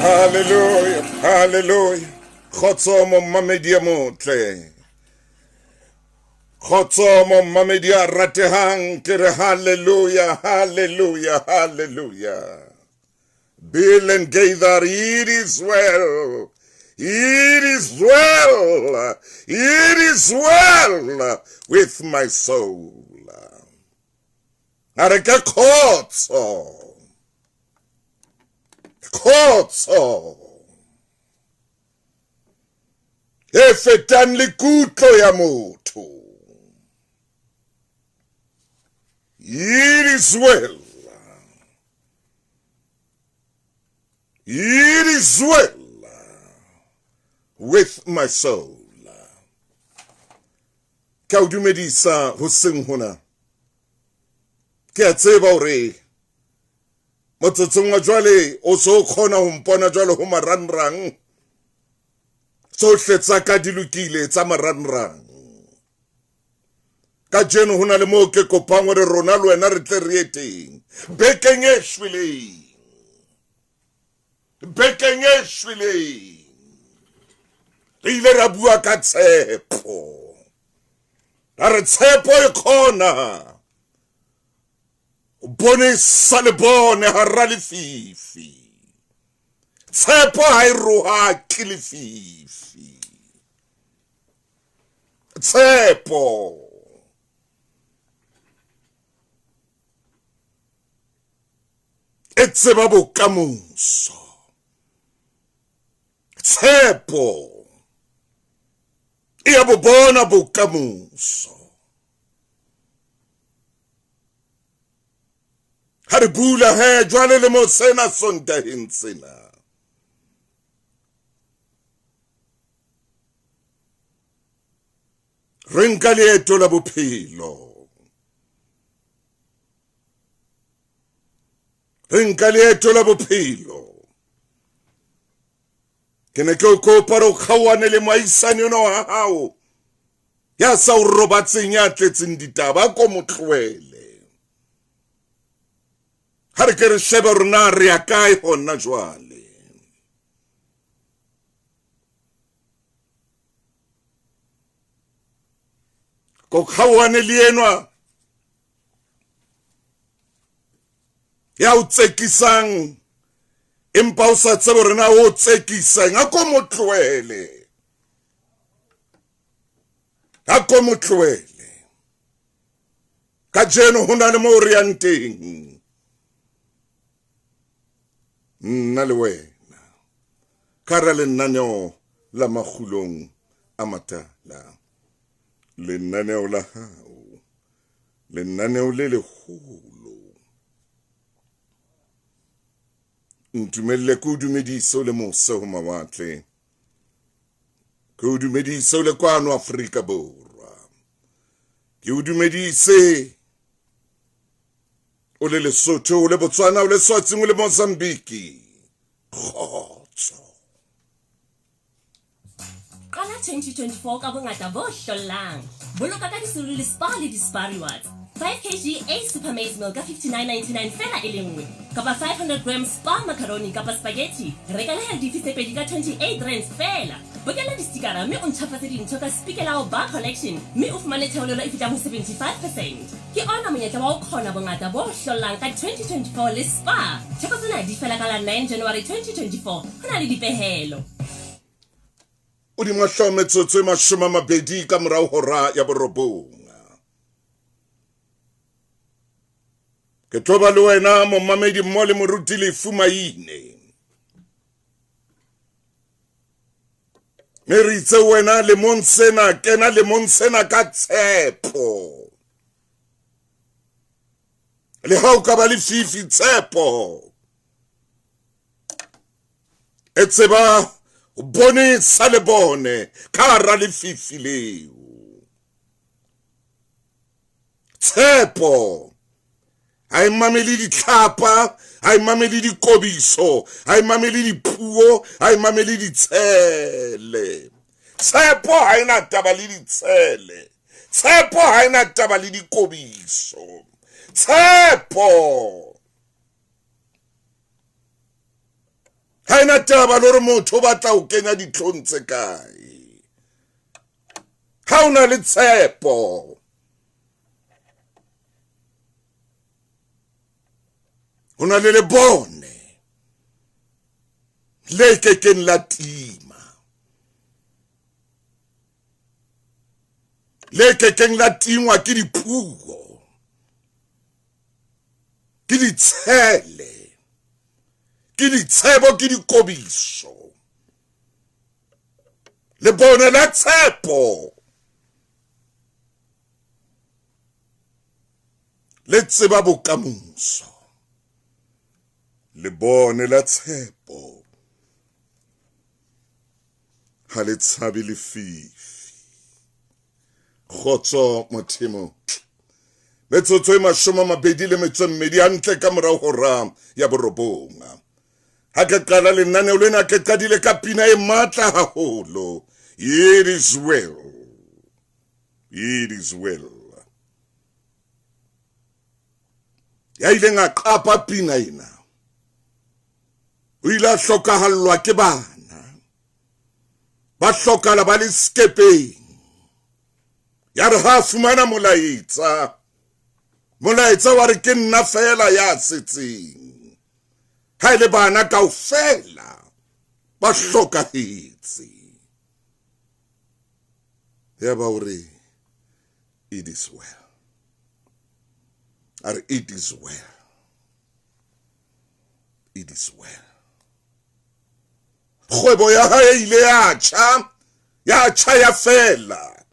Hallelujah, hallelujah. Kgotso momamedi ya motle. Kgotso momamedi ya ratehang ke re hallelujah, hallelujah, hallelujah. Bill and Gaither, it is well. It is well. It is well with my soul. A re ke khotso. Khotso. E fetang le kutlo ya motho. It is well. It is well with my soul. Ke a o dumedisa hoseng hona. Ke a tseba hore motsotsong wa jwale o so kgona ho mpona jwale ho marangrang. Tsohle tsa ka di lokile tsa marangrang. Kajeno ho na le moo ke kopang hore rona le wena re tle re ye teng. Bekeng e shweleng. Bekeng e shweleng. Re ile ra bua ka tshepo. Ra re tshepo e kgona bone sa le bone hara lefifi. Tshepo ha e rohake lefifi. Tshepo e tseba bokamoso. Tshepo e ya bo bona bokamoso. Ha re bula he jwale le mo sena Sontaheng sena. Re nka leeto la bophelo. Re nka leeto la bophelo. Ke ne ke o kopa hore o kgaohane le moahisani ona wa hao ya sa o robatseng ya tletseng ditaba ko mo tlohele. Ha re ke re shebe hore na re ya kae hona jwale. Ko kgaohane le enwa ya o tsekisang empa o sa tsebe hore na o tsekisang, a ko mo tlohele. A ko mo tlohele. Kajeno ho na le moo re yang teng. Nna le wena. Ka hara lenaneo la makgulong a matala. Lenaneo la hao. Lenaneo le leholo. Ntumelle ke o dumedise o le mose ho mawatle. Ke o dumedise o le kwano Afrika Borwa. Ke o dumedise o le Lesotho, o le Botswana, o le Swatsing, o le Mozambique. Kgotso. Qala 2024 ka bongata bo hlollang. Boloka ka disuruli Spar le di-Spar Rewards. 5 kg A Super Maize Meal ka 59.99 feela e le nngwe. Kapa 500 grams Spar macaroni kapa spaghetti. Reka le ha difi tse pedi ka 28 rands feela. Bokella distikara mme o ntjhafatse dintho ka Spikelau Bar Collection mme o fumane theolelo e fihlang ho 75 percent. Ke ona monyetla wa ho kgona bongata bo hlollang ka 2024 le Spar. Theko tsena di fela ka la 9 January 2024. Ho na le dipehelo. Hodima hlooho metsotso e mashome a mabedi ka morao hora ya borobong. Ke tlo ba le wena momamedi mmo le moruti Lefu Maine. Mme re itse wena lemong sena, kena lemong sena ka tshepo. Le ha o ka ba lefifi, tshepo e tseba bone sa le bone ka hara lefifi leo. Tshepo ha e mamele ditlhapa, ha e mamele dikobiso, ha e mamele dipuo, ha e mamele ditshele. Tshepo ha e na taba le ditshele. Tshepo ha e na taba le dikobiso. Tshepo Ha ena taba le hore motho o batla ho kenya ditlhong tse kae. Ha o na le tshepo, ho na le lebone le kekeng la tima, le kekeng la tingwa ke dipuo, ke ditshele, ke ditshebo, ke dikobiso. Lebone la tshepo le tseba bokamoso. Lebone la tshepo ha le tshabe lefifi. Kgotso motho e motle. Metsotso e 28 hantle ka morao hora ya borobong. Ha ke qala lenaneo lena ke qadile ka pina e matla haholo. It is well. It is well. Ya ileng a qapa pina ena o ile a hlokahallwa ke bana, ba hlokala ba le sekepeng. Ya re ha a fumana molaetsa, molaetsa wa re ke nna fela ya setseng, ha e le bana kaofela ba hlokahetse. Ya ba o re it is well. A re it is well. It is well. Kgwebo ya hae e ile ya tjha, ya tjha ya fela.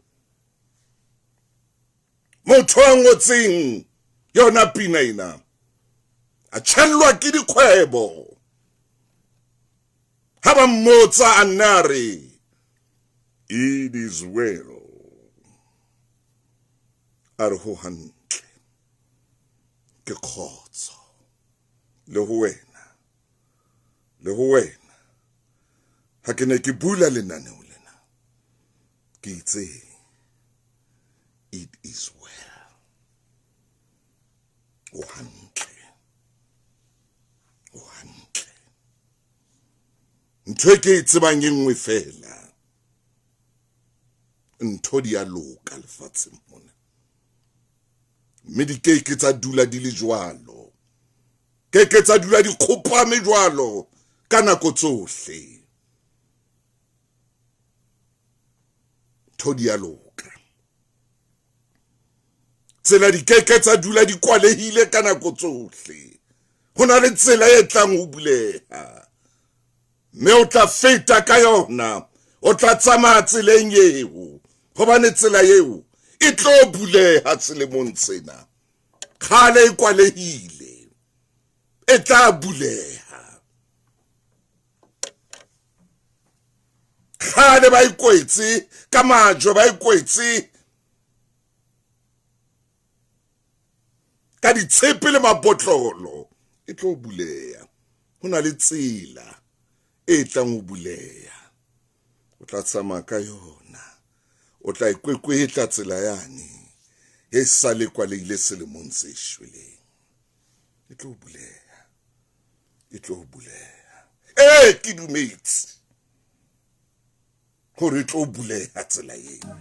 Motho a ngotseng yona pina ena a tjhellwa ke dikgwebo. Ha ba mmotsa a nna a re it is well. A re ho hantle, ke kgotso le ho wena, le ho wena. Ha ke ne ke bula lenaneo lena ke itse it is well. O hantle, o hantle. Ntho e ke e tsebang e nngwe fela, ntho di a loka lefatsheng mona, mme di ke ke tsa dula di le jwalo, ke ke tsa dula di kgopame jwalo ka nako tsohle. Ntho di a loka, tsela di ke ke tsa dula di kwalehile ka nako tsohle. Ho na le tsela e tlang ho buleha, mme o tla feta ka yona, o tla tsamaya tseleng eo, hobane tsela eo e tlo buleha selemong sena. Kgale e kwalehile, e tla buleha. Kgale ba e kwetse ka majwe, ba e kwetse ka ditshepe le mabotlolo, e tlo buleha. Ho na le tsela e tlang ho buleha, o tla tsamaya ka yona, o tla ikwekwetla tsela yane e sa le kwalehile selemong se shweleng. E tlo buleha, e tlo buleha. Ee, ke dumetse hore e tlo buleha tsela eo.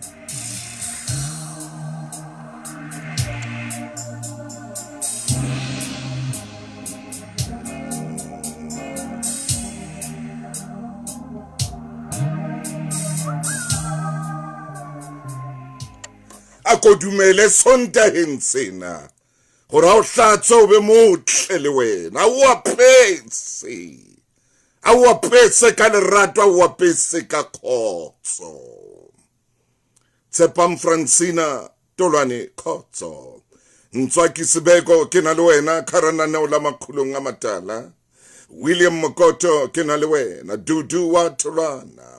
A ko dumele Sontaheng sena gore a o hlatswe o be motle le wena, o apese, a o apese ka lerato, a o apese ka kgotso. Tshepang Francina Tolwane, kgotso. Ntswaki Sebeko, ke na le wena kharananeo la makgulong a matala. William Mokoto, ke na le wena. Dudu wa Tholwana,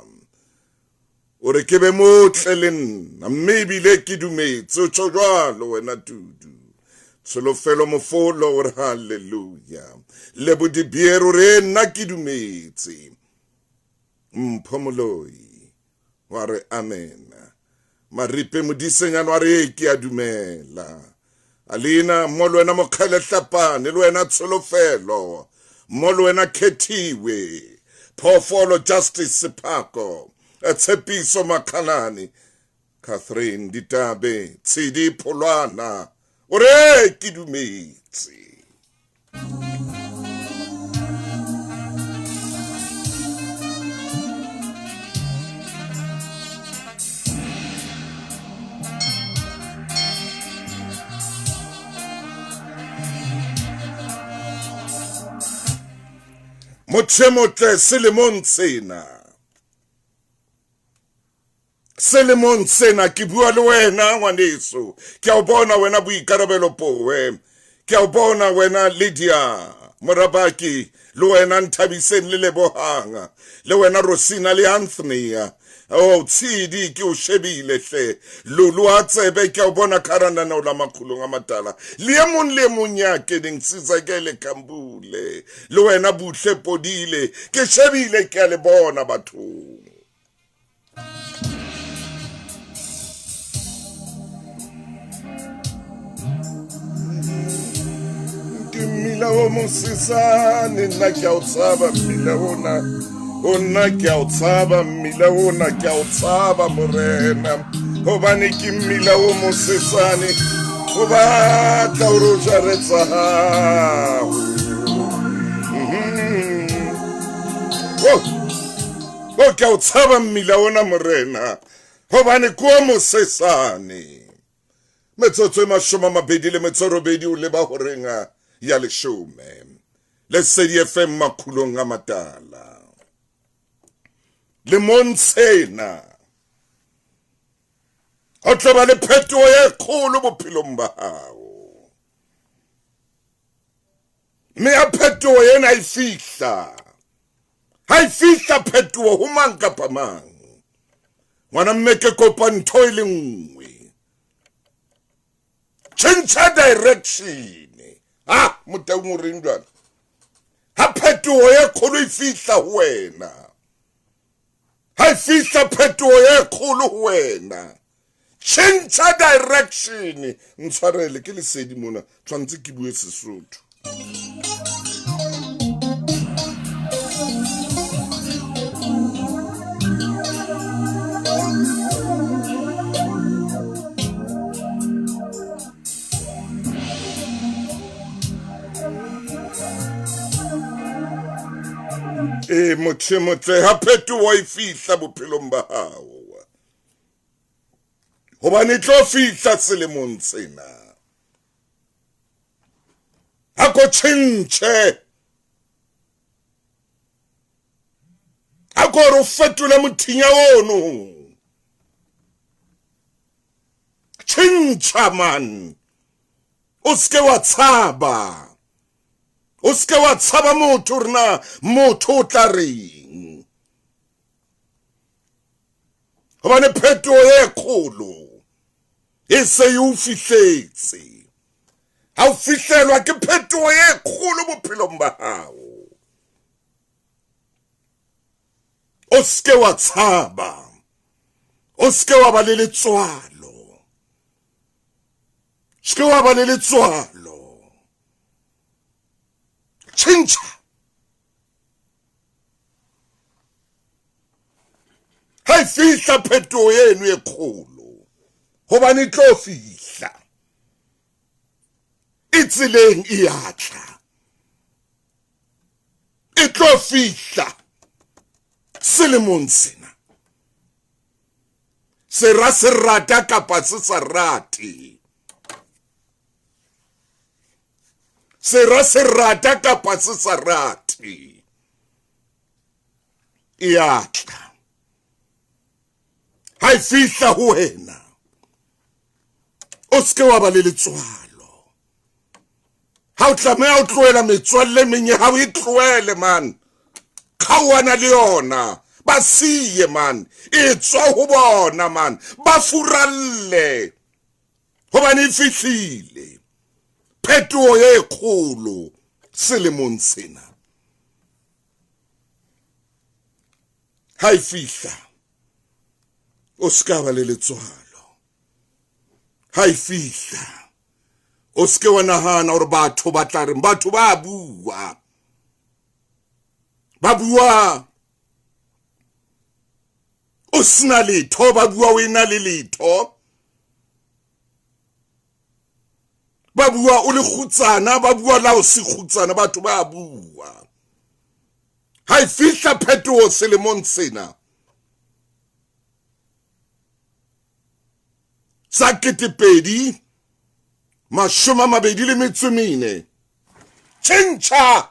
o re ke be motle le nna, mme ebile ke dumetse, o tjho jwalo wena Dudu. Tsholofelo Mofolo o re halleluja. Lebo Dibier o re nna ke dumetse. Mpho Moloi wa re amen. Maripe Modisenyane wa re ke a dumela. Alina mo le wena Mokgele Hlapane, le wena Tsholofelo mo le wena Khethiwe. Phoofolo Justice Sephako, Tshepiso Makhalane, Catherine Ditabe, Tshidi Pholwana, o re ke dumetse. Motho e motle selemong sena, selemong sena ke bua le wena ngwaneso, ke a o bona wena Boikarabelo Powe, ke a o bona wena Lydia Morabaki, le wena Nthabiseng le Lebohang, le wena Rosina le Anthony. Oh, Tshidi ke o shebile hle. Lulu a tsebe ke a o bona ka hara lenaneo la Makgulong a Matala. Le e mong le e mong ya keneng Sizakele Kambule, le wena Buhle Podile, ke shebile ke a le bona bathong. Ke mmila o mosesane, nna ke a o tshaba mmila ona, o nna ke a o tshaba mmila ona, ke a o tshaba morena, hobane ke mmila o mosesane, o batla hore o jare tsa hao. O ke a o tshaba mmila ona morena, hobane ke o mosesane. Metsotso e 28 o leba horeng ya 10. Lesedi FM Makgulong a Matala. Lemong sena ho tlo ba le phetoho e kgolo bophelong ba hao. Mme ha phetoho ena e fihla, ha e fihla phetoho ho mang kapa mang, ngwana mme ke kopa ntho e le nngwe, tjhentjha direction. Ha Motaung o reng jwale? Ha phetoho e kgolo e fihla ho wena, ha e fihla phetoho e kgolo ho wena, tjhentjha direction. Ntshwarele ke lesedi mona, tshwanetse ke bue Sesotho. E motho e motle, ha phetoho e fihla bophelong ba hao, hobane e tlo fihla selemong sena, ha ko tjhentjhe, ha ko re o fetole mothinya ono, tjhentjha man, o seke wa tshaba, o seke wa tshaba motho hore na motho o tla reng, hobane phetoho e kgolo e se e o fihletse. Ha o fihlelwa ke phetoho e kgolo bophelong ba hao, o seke wa tshaba, o seke wa ba le letswalo, seke wa ba le letswalo. Tjhentjha. Ha e fihla phetoho eno e kgolo, hobane e tlo fihla, e tseleng e a tla, e tlo fihla selemong sena. Sera se rata kapa se sa rate, sera se rata kapa se sa rate, e a tla. Ha e fihla ho wena, o seke wa ba le letswalo. Ha o tlameha o tlohela metswalle e meng ya hao, e tlohele man, kgaohana le yona, ba siye man, e tswa ho bona man, ba furalle, hobane e fihlile phetoho e kgolo selemong sena. Ha e fihla, o se ka ba le letswalo. Ha e fihla, o se ke wa nahana hore batho ba tla reng. Batho ba bua, ba bua. O sena letho, ba bua o ena le letho. Ba bua o le kgutsana, ba bua la o se kgutsana, batho ba bua. Ha e fihla phetoho selemong sena sa 2024, tjhentjha.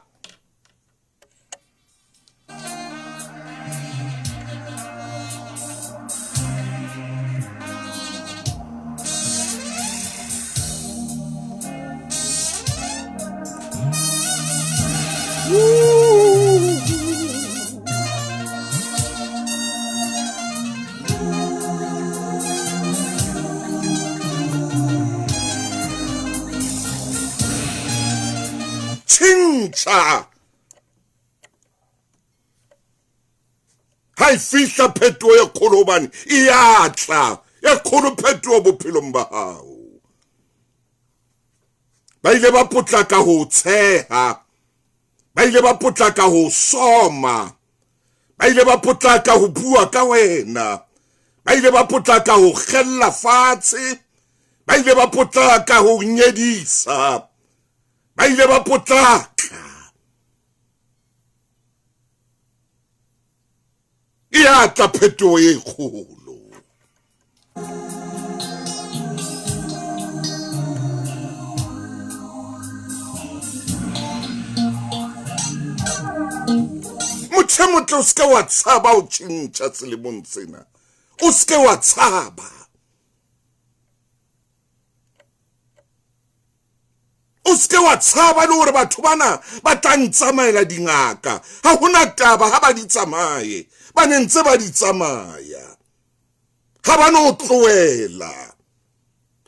Tjhentjha. Ha e fihla phetoho e kgolo, hobane e ya tla e kgolo phetoho bophelong ba hao. Ba ile ba potlaka ho tsheha, ba ile ba potlaka ho soma, ba ile ba potlaka ho bua ka wena, ba ile ba potlaka ho kgella fatshe, ba ile ba potlaka ho nyedisa, ba ile ba potlaka. E ya tla phetoho e kgolo. Motho e motle, o seke wa tshaba ho tjhentjha selemong sena. O seke wa tshaba. O seke wa tshaba le hore batho bana ba tla ntsamaela dingaka. Ha hona taba ha ba di tsamaye, ba ne ntse ba di tsamaya, ha ba no tlohela.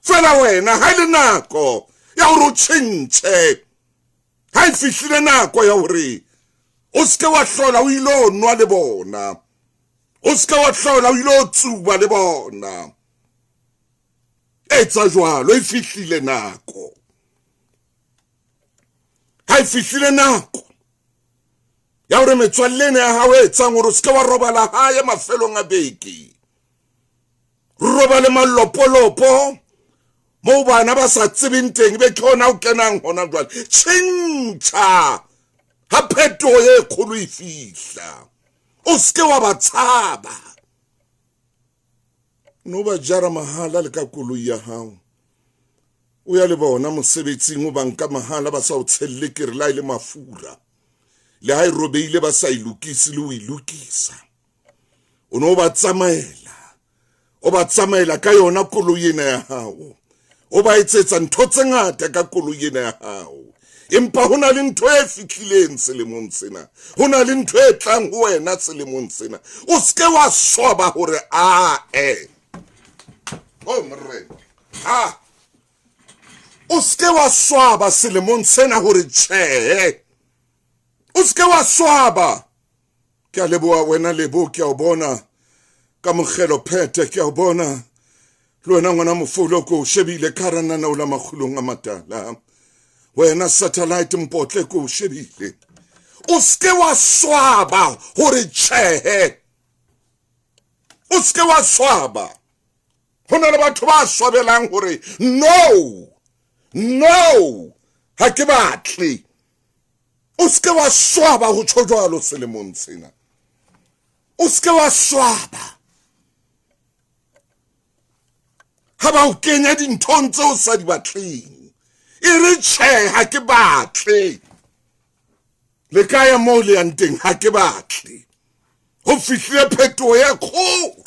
Fela wena ha e le nako ya hore o tjhentjhe, ha e fihlile nako ya hore o seke wa hlola o ile o nwa le bona, o seke wa hlola o ile o tsuba le bona, etsa jwalo. E fihlile nako, ha e fihlile nako ya hore metswalle ena ya hao e etsang hore o seke wa robala hae mafelong a beke, robale malopolopo moo bana ba sa tsebeng teng, be ke hona o kenang hona jwale. Tjhentjha ha phetoho e kgolo e fihla, o seke wa ba tshaba. No ba jara mahala le ka koloi ya hao, o ya le bona mosebetsing, o ba nka mahala ba sa o tshelle ke re la e le mafura, le ha e robeile ba sa e lokise le o e lokisa. O no ba tsamaela, o ba tsamaela ka yona koloi ena ya hao, o ba etsetsa ntho tse ngata ka koloi ena ya hao. Empa ho na le ntho e fihlileng selemong sena, ho na le ntho e tlang ho wena selemong sena. O seke wa swaba hore ae, o morena, ha o seke wa swaba selemong sena hore tjhehe, o seke wa swaba. Ke a leboha wena Lebo, ke a o bona ka mokgelo phethe, ke a o bona le wena ngwana mofolo, ko o shebile ka hara nanao la makgulong a matala. Wena satellite mpotle, ko o shebile. O seke wa swaba hore tjhehe, o seke wa swaba. Ho na le batho ba swabelang hore no, no, ha ke batle. O seke wa swaba ho tjho jwalo selemong sena. O seke wa swaba ha ba o kenya dinthong tse o sa di batleng. E re tjhe, ha ke batle. Le ka ya moo le yang teng, ha ke batle. Ho fihlile phetoho e kgolo.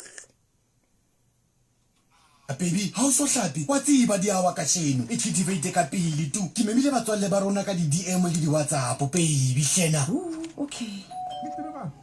Baby, ha o so hlape, wa tseba di a wa kasheno. E thithibeite ka pele tu. Ke memile batswalle ba rona ka di-DM le di-WhatsApp, baby hlena. Ooh, okay.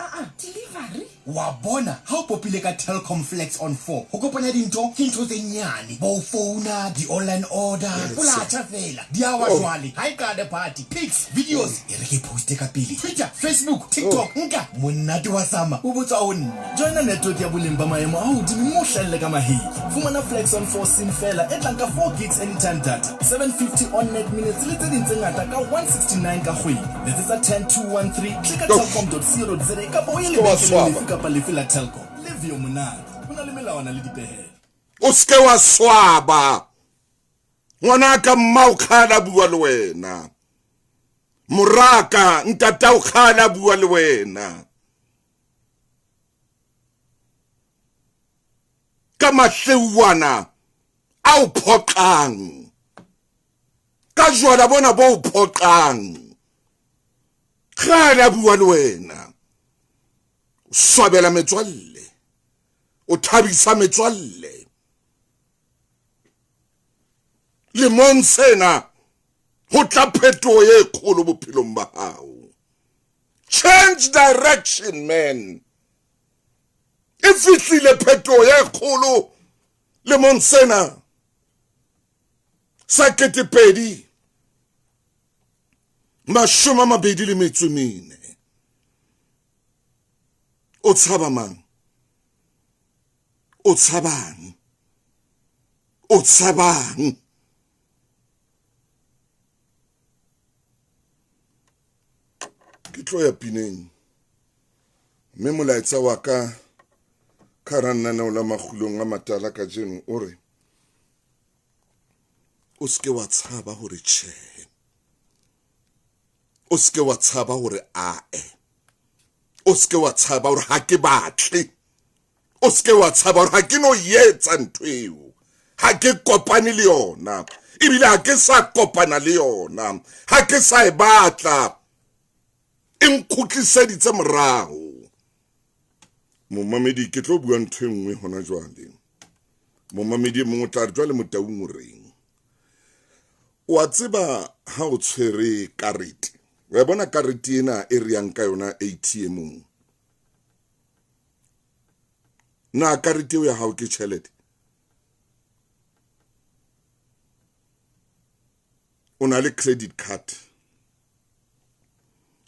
Aa, delivery? Wa bona, ha o popile ka Telkom Flex on 4, ho kopanya dintho ke ntho tse nyane. Bo founa, di-online order, o latjha fela. Di a wa jwale, ha e qale party. Pics, videos, e re ke poste ka pele. Twitter, Facebook, TikTok, nka monate wa summer o botswa ho nna. Joina network ya boleng ba maemo a hodimo mme o hlahelle ka mahetla. Fumana Flex on 4 SIM feela e tlang ka 4 gigs anytime data, 750 on net minutes le tse ding tse ngata ka 169 ka kgwedi. Letsetsa 10213, klika telkom.co.za kapa o ye lebenkeleng lefe kapa lefe la Telkom. Live Vio monate. Ho na le melawana le dipehelo. O se ke wa swaba. Ngwanaka mmao kgale a bua le wena. Moraka ntatao kgale a bua le wena. Ka mahleuwana a o phoqang. Ka jwala bona bo o phoqang. Kgale a bua le wena. O swabela metswalle. O thabisa metswalle. Lemong sena ho tla phetoho e kgolo bophelong ba hao. Change direction man. E fihlile phetoho e kgolo lemong sena sa 2024. O tshaba mang? O tshabang? O tshabang? Ke tlo ya pineng mme molaetsa wa ka ka hara lenaneo la Makgulong a Matala kajeno o re o se ke wa tshaba hore tjhe, o se ke wa tshaba hore ae, o se ke wa tshaba hore ha ke batle, o se ke wa tshaba hore ha ke no etsa ntho eo, ha ke kopane le yona, ebile ha ke sa kopana le yona, ha ke sa e batla, e nkgutliseditse morao. Momamedi, ke tlo bua ntho e nngwe hona jwale. Momamedi e mongwe o tla re jwale Motaung o reng? O a tseba ha o tshwere karete, wa e bona karete ena e re yang ka yona ATM-ong, na karete eo ya hao ke tjhelete? O na le credit card,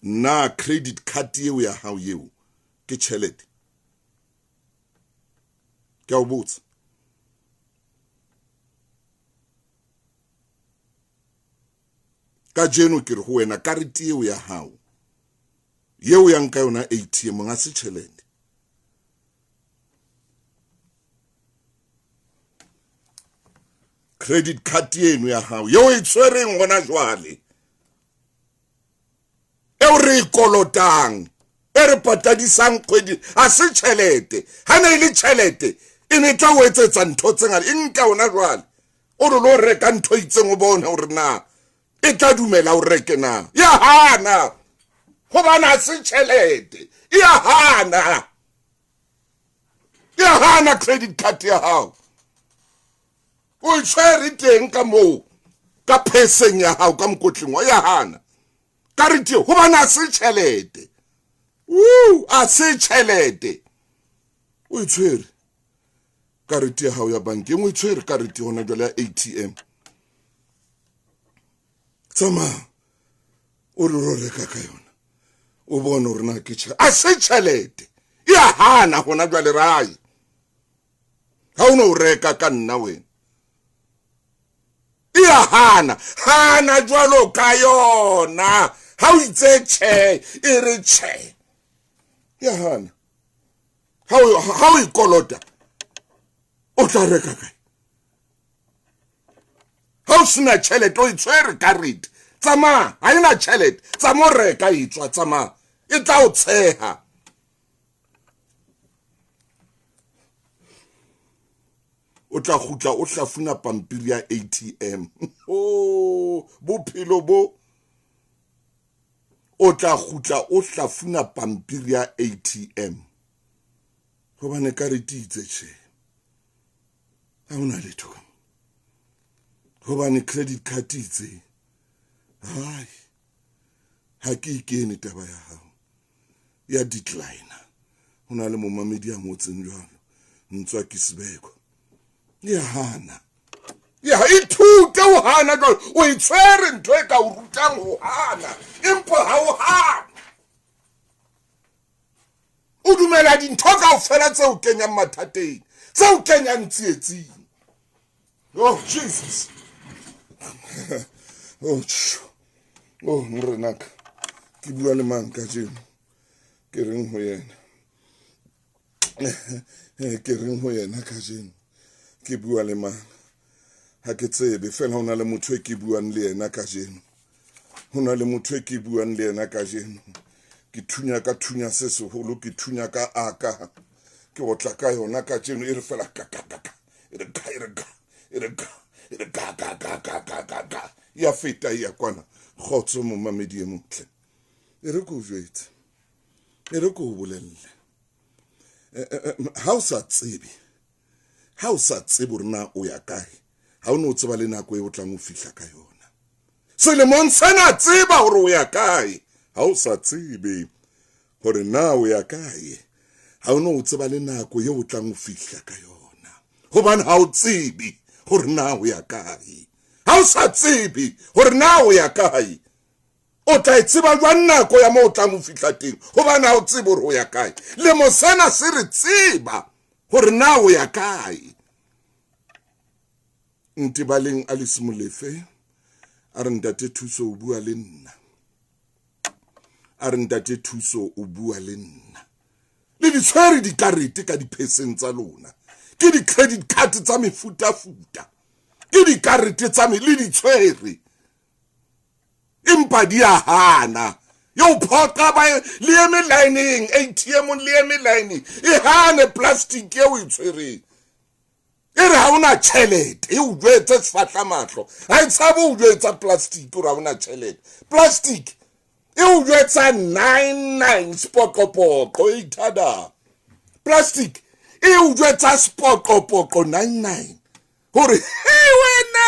na credit card eo ya hao eo ke tjhelete? Ke a o botsa. Kajeno ke re ho wena karete eo ya hao eo yang ka yona ATM ha se tjhelete. Credit card eno ya hao eo e tshwereng hona jwale, eo re e kolotang, e re patadisang kgwedi, ha se tjhelete. Ha ne e le tjhelete e ne tla o etsetsa ntho tse ngata. E nka hona jwale o re lo reka ntho e itseng, o bone hore na e tla dumela o reke na. Ya hana, hobane ha se tjhelete. Ya hana, ya hana credit card ya hao. O e tshwere teng ka moo, ka pheseng ya hao, ka mokotleng wa, ya hana karete eo, hobane ha se tjhelete. A se tjhelete. O e tshwere karete ya hao ya bankeng, o e tshwere karete hona jwale ya ATM. Tsamaya o re ro reka ka yona, o bone hore na ke tjhelete. A se tjhelete, ya hana hona jwale rai. Ha o no reka ka nna wena, ya hana, hana jwalo ka yona. Ha o itse tjhe, e re tjhe, ya hana. Ha o ikolota o tla reka kae? Ha o sena tjhelete, o e tshwere karete, tsamaya, ha ena tjhelete, tsamaya o reka e tswa, tsamaya, e tla o tsheha. O tla kgutla o hlafuna pampiri ya ATM. Oh, bophelo bo. O tla kgutla o hlafuna pampiri ya ATM. Hobane karete itse tjhe, ha hona letho. Hobane credit card itse, hai, ha ke ikene taba ya hao ya decline. Ho na le momamedi ya ngotseng jwalo, ntswa ke Sibeko. Ya hana, ya ithute ho hana jwalo. O e tshwere ntho e ka o rutang ho hana, empa ha o hana. O dumela dintho kaofela tse o kenyang mathateng, tse o kenyang tsietsing. Oh Jesus. Oh, oh morenaka, ke bua le mang kajeno? Ke reng ho yena? Ke reng ho yena kajeno? Ke bua le mang? Ha ke tsebe, fela ho na le motho e ke buang le yena kajeno. Ho na le motho e ke buang le yena kajeno. Ke thunya ka thunya se seholo, ke thunya ka aka. Ke otla ka yona kajeno, e re fela ka ka ka ka. E re ka, e re ka, e re ka, e re ka ka ka ka ka ka ka. Ya feta ya kwana. Kgotso momamedi e motle. E re ke o jwetse. E re ke o bolelle. Ha o sa tsebe, ha o sa tsebe hore na o ya kae, ha o ne o tseba le nako e o tlang ho fihla ka yona. Selemong sena tseba hore o ya kae. Ha o sa tsebe hore na o ya kae, ha o ne o tseba le nako e o tlang ho fihla ka yona. Hobane ha o tsebe hore na o ya kae. Ha o sa tsebe hore na o ya kae, o tla e tseba jwang nako ya moo o tlang ho fihla teng? Hobane ha o tsebe hore o ya kae. Lemo sena se re tseba hore na o ya kae. Ntebaleng Alice Molefe a re ntate Thuso o bua le nna. A re ntate Thuso o bua le nna. Le di tshwere dikarete ka dipheseng tsa lona. Ke di-credit card tsa mefutafuta. Ke dikarete tsa me le di tshwere. Empa di a hana. Yo phoqa ba le eme line-eng, ATM le eme line-eng. E hane plastic eo e tshwereng. E re ha ona tjhelete, e o jwetse sefahla mahlo. Ha e tshabe o jwetsa plastic hore ha ona tjhelete. Plastic e o jwetsa 99 sepoqopoqo e ithada. Plastic e o jwetsa sepoqopoqo 99 hore hey wena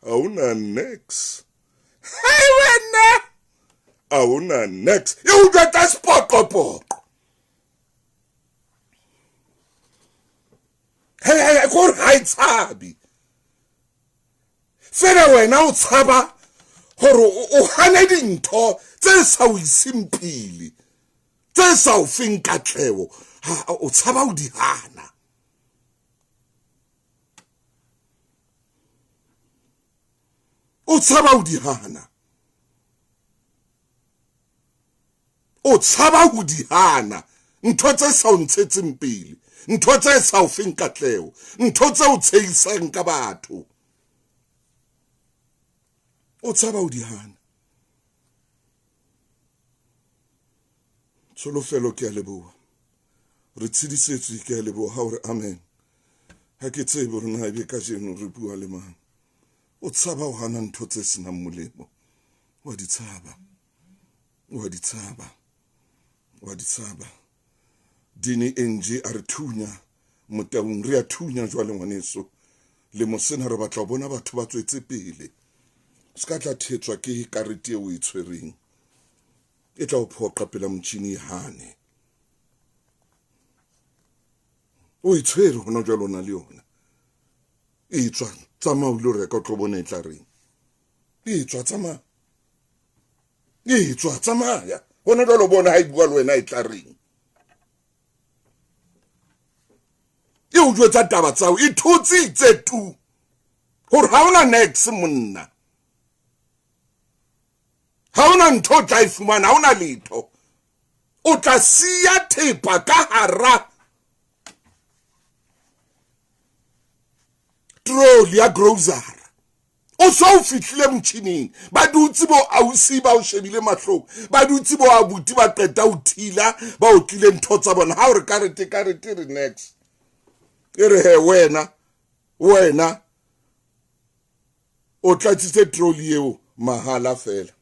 ha ona nex. Hey wena ha ona nex. E o jwetsa sepoqopoqo. Hey, hey, hey, kore ha e tshabe. Fela wena o tshaba hore o hane dintho tse sa o iseng pele, tse sa o feng katleho, ha o tshaba ho di hana. O tshaba ho di hana. O tshaba ho di hana ntho tse sa o ntshetseng pele, ntho tse sa o feng katleho, ntho tse o tshehisang ka batho. O tshaba ho di hana. Tsholofelo ke a leboha. Re tshedisetswe ke a leboha ha o re amen. Ha ke tsebe hore na ebe kajeno re bua le mang. O tshaba ho hana ntho tse senang molemo. Wa di tshaba. Wa di tshaba. Wa di tshaba. Dini Angie a re thunya motaung, re a thunya jwale ngwaneso. Lemo sena re batla ho bona batho ba tswetse pele. Se ka tla thetswa ke karete eo o e tshwereng. E tla o phoqa pela motjhini e hane. O e tshwere hona jwale o na le yona. E tswa, tsamaya o ilo reka o tlo bona e tla reng. E tswa, tsamaya. E tswa, tsamaya. Hona jwale o bona ha e bua le wena e tla reng. E o jwetsa taba tsa hao, e thotsitse tu. Hore ha ona nex monna. Ha ona ntho o tla e fumana, ha ona letho. O tla siya thepa ka hara trolley ya grocery. O so o fihlile motjhining, ba dutse bo ausi ba o shebile mahlong, ba dutse bo abuti ba qeta ho thila, ba otlile ntho tsa bona. Ha o re karete, karete re next. E re he wena, wena o tlatsitse trolley eo mahala fela.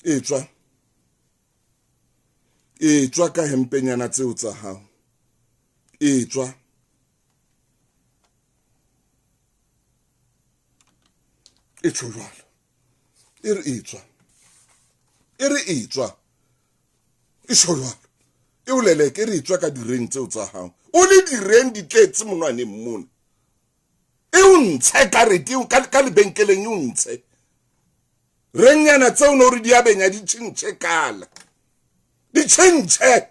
E tswa. E tswa ka hempenyana tseo tsa hao. E tswa. E tjho jwalo. E re e tswa. E re e tswa. E tjho jwalo. E o leleke, e re e tswa ka direng tseo tsa hao. O le direng di tletse monwaneng mona. E o ntshe karete eo ka lebenkeleng, e o ntshe. Renyana tseo no re di a benya di tjhentjhe kala. Di tjhentjhe.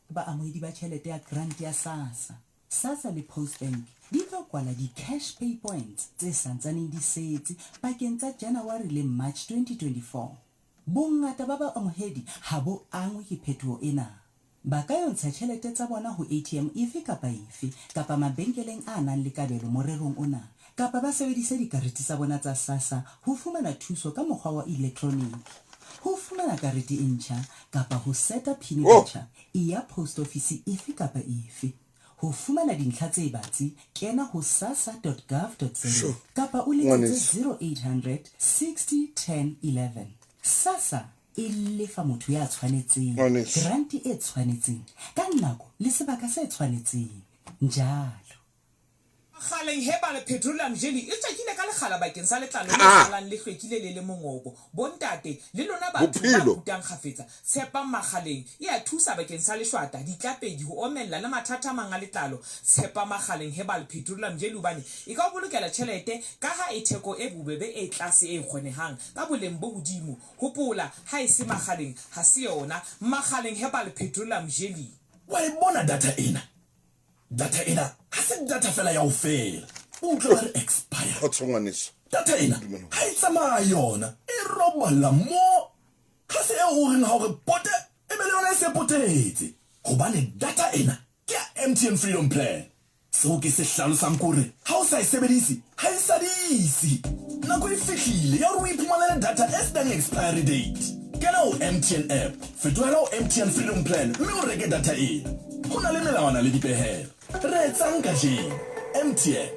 Baamohedi ba tjhelete ya grant ya SASSA, SASSA le Postbank di tlo kwala di-cash pay points tse santsaneng di setse pakeng tsa January le March 2024. Bongata ba baamohedi ha bo angwe ke phetoho ena. Ba ka yo ntsha tjhelete tsa bona ho ATM efe kapa efe kapa mabenkeleng a nang le kabelo morerong ona, kapa ba sebedise dikarete tsa bona tsa SASSA ho fumana thuso ka mokgwa wa elektroniki. Ho fumana karete e ntjha kapa ho seta phini Oh! botjha, eya post ofisi efe kapa efe. Ho fumana dintlha tse batsi, kena ho sassa dot gov dot za Sure. kapa o letsetse Ngwaneso. 0800 60 10 11. SASSA e lefa motho ya tshwanetseng Ngwaneso. granti e tshwanetseng ka nako le sebaka se tshwanetseng njalo. Makgaleng Herbal Petroleum Jelly e tswakile ka lekgala bakeng sa letlalo le Ah. salang le hlwekile le le mongobo. Bontate le lona batho ba Bophelo. kutang kgafetsa, tshepang Makgaleng e a thusa bakeng sa leshwata, ditlapedi, ho omella le mathata a mang a letlalo. Tshepa Makgaleng Herbal Petroleum Jelly hobane e ka o bolokela tjhelete kaha e theko e bobebe e tlase e kgonehang ka boleng bo hodimo. Hopola, ha e se Makgaleng ha se yona. Makgaleng Herbal Petroleum Jelly. Wa e bona data ena? Data ena ha se data fela ya ho fela. O utlwe ba re expire. Kgotso ngwaneso. Data ena ha e tsamaye yona, e robala mo. Ha se eo o reng ha o re pote, e be le yona e se potetse. Hobane data ena ke ya MTN Freedom Plan. Seo ke se hlalosang ke hore ha o sa e sebedise, ha e sadise. Nako e fihlile ya hore o iphumanele data e senang expiry date. Kena ho MTN app, fetohela ho MTN Freedom Plan mme o reke data ena. Ho na le melawana le dipehelo. Re etsang kajeno? MTN.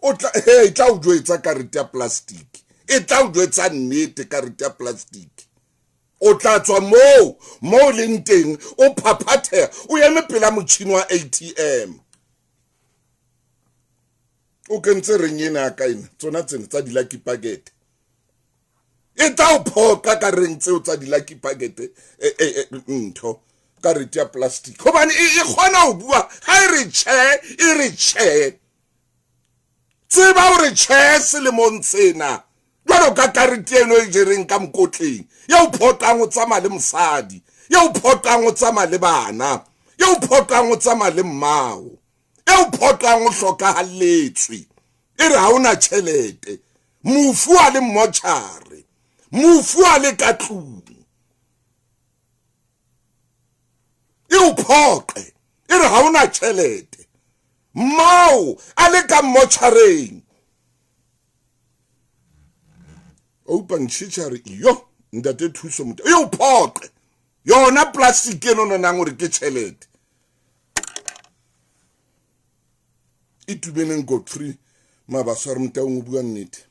O tla, he, e tla o jwetsa karete ya plastic. E tla o jwetsa nnete karete ya plastic. O tla tswa moo, moo leng teng, o phaphatheha, o eme pela motjhini wa ATM. O kentse reng ena ya ka ena, tsona tsena tsa di-lucky packet. E tla o phoqa ka reng tseo tsa di-lucky packet, ntho karete ya plastic. Hobane e kgona ho bua, ha e re tjhe, e re tjhe. Tseba hore tjhe selemong sena. Jwalo ka karete eno e jereng ka mokotleng, ya o phoqang o tsamaya le mosadi, ya o phoqang o tsamaya le bana, ya o phoqang o tsamaya le mmao, ya o phoqang o hlokahalletswe. E re ha ona tjhelete, mofu a le mmotjhare, mofu a le ka tlung. E o phoqe, e re ha ona tjhelete, mmao a le ka mmotjhareng. Open chichari yo ntate Thuso motho e o phoqe yona plastic eno nonang hore ke tjhelete. E tumeleng Godfrey Mabaso a re Motaung o bua nnete.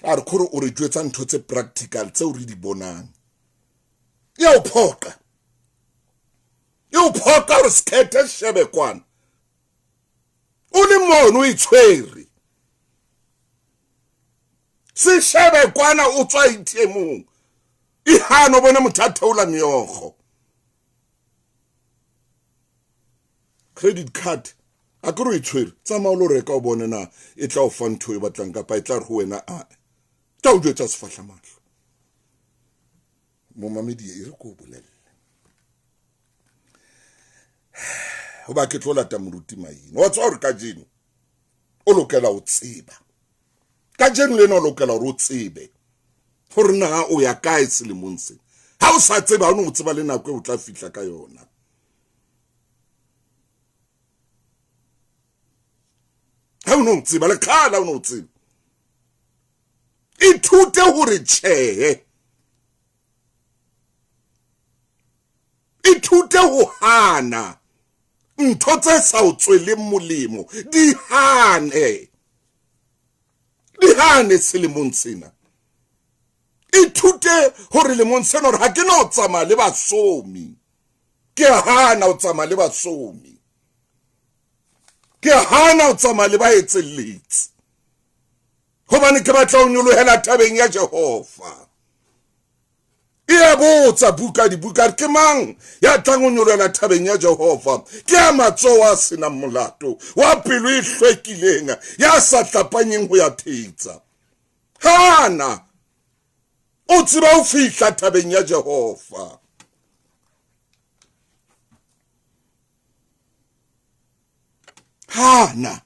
A re khore o re jwetsa ntho tse practical tseo re di bonang. E o phoqa. E o phoqa hore sekhethe shebe kwana. O le mono o e tshwere. Se shebe kwana o tswa ATM-ong. E hano o bone motho a theola meokgo. Credit card a ke re o e tshwere, tsamaya o lo reka o bone na e tla o fa ntho e batlang kapa e tla re ho wena a. Tla o jwetsa sefahlamahlo. Momamedi e re ko o bolelle. Hoba ke tlo lata moruti Maine. Wa tswa hore kajeno o lokela ho tseba. Kajeno lena o lokela hore o tsebe hore na o ya kae selemong sena. Ha o sa tseba, ha o no tseba le nako e o tla fihla ka yona. Ha o no tseba le kgale, ha o no tseba. Ithute hore tjhe. Ithute ho hana ntho tse sa o tsweleng molemo, di hane. Di hane selemong sena. Ithute hore lemong sena hore ha ke no tsamaya le basomi. Ke hana ho tsamaya le basomi. Ke hana ho tsamaya le baetselletsi. Hobane ke batla ho nyolohela thabeng ya Jehova. E a botsa buka dibuka, ke mang ya tlang ho nyolohela thabeng ya Jehova? Ke ya matsoho a senang molato, wa pelo e hlwekileng, ya sa tlapanyeng ho ya thetsa. Hana o tseba ho fihla thabeng ya Jehova. Hana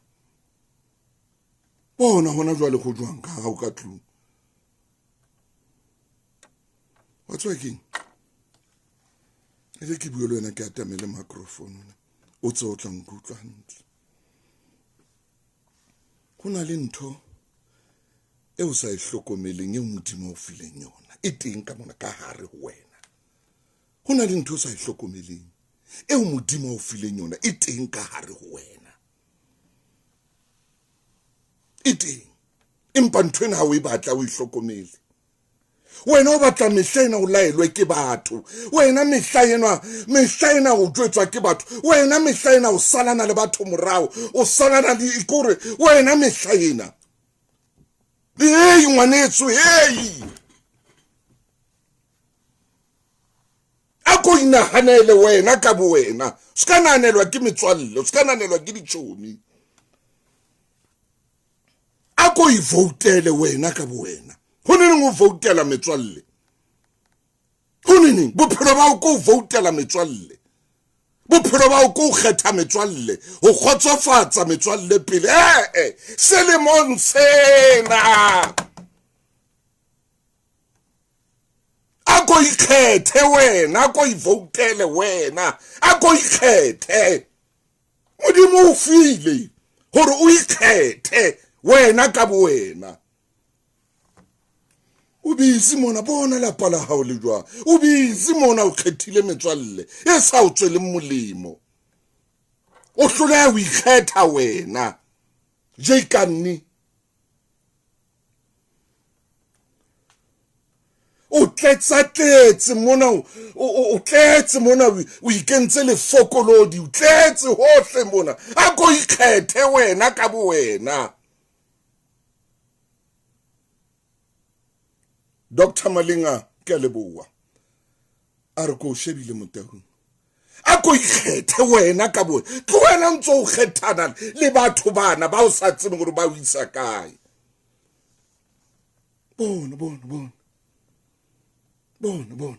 bona hona jwale ho jwang ka hao ka tlung. Wa tseba keng? E re ke bue le wena ke atamele microphone ona. O tse o tla nkutlwa hantle. Ho na le ntho e o sa e hlokomeleng eo Modimo o fileng yona. E teng ka mona ka hare ho wena. Ho na le ntho o sa e hlokomeleng eo Modimo o fileng yona e teng ka hare ho wena. E teng. Empa ntho ena ha o e batla o e hlokomele. Wena o batla mehla ena o laelwe ke batho. Wena mehla ena, mehla ena o jwetswa ke batho. Wena mehla ena o salana le batho morao. O salana le kore wena mehla ena. Hey ngwanetso, hey. A ko inahanele wena ka bo wena. Se ka nahanelwa ke metswalle, se ka nahanelwa ke ditšomi. A ko e voutele wena ka bo wena. Ho neneng o voutela metswalle? Ho neneng bophelo ba ko voutela metswalle? Bophelo ba ko kgetha metswalle, ho kgotsofatsa metswalle pele. Eh, selemong sena. A ko ikgethe wena, a ko ivoutele wena, a ko ikgethe. Modimo o file hore o ikgethe wena ka bo wena. O busy mona, bona lapa la hao le jwang. O busy mona o kgethile metswalle e sa o tsweleng molemo. O hloleha ho ikgetha wena. J Kanni. O tletsa-tletse mona, o tletse mona, o ikentse lefokolodi, o tletse hohle mona. A ko ikgethe wena ka bo wena. Dr. Malinga, ke a leboha. A re ko o shebile Motaung. A ko ikgethe wena ka bo. Tlohela ntse o kgethana le batho bana ba o sa tsebeng hore ba o isa kae. Bona, bona, bona. Bona, bona.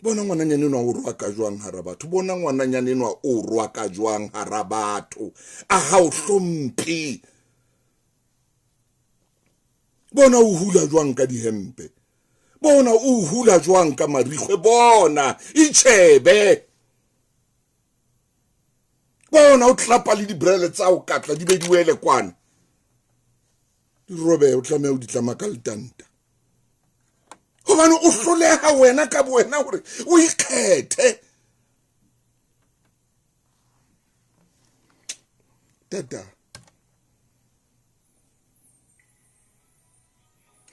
Bona ngwananyana enwa o rwaka jwang hara batho. Bona ngwananyana enwa o rwaka jwang hara batho. A ha o hlomphe. Bona o hula jwang ka dihempe. Bona o hula jwang ka marikgwe. Bona itjhebe. Bona o tlapa le dibrele tsa o katla di be di wele kwana. Di robe o tlameha o di tlama ka letanta. Hobane o hloleha wena ka bo wena hore o ikgethe. Tata.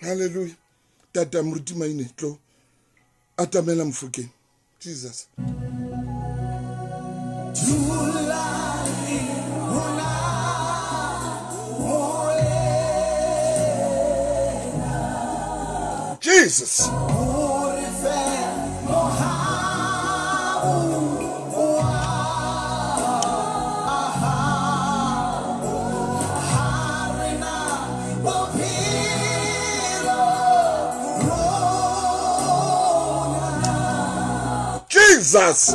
Hallelujah. Tata Moruti Maine tlo atamela Mofokeng. Jesus. Jesus. Jesus.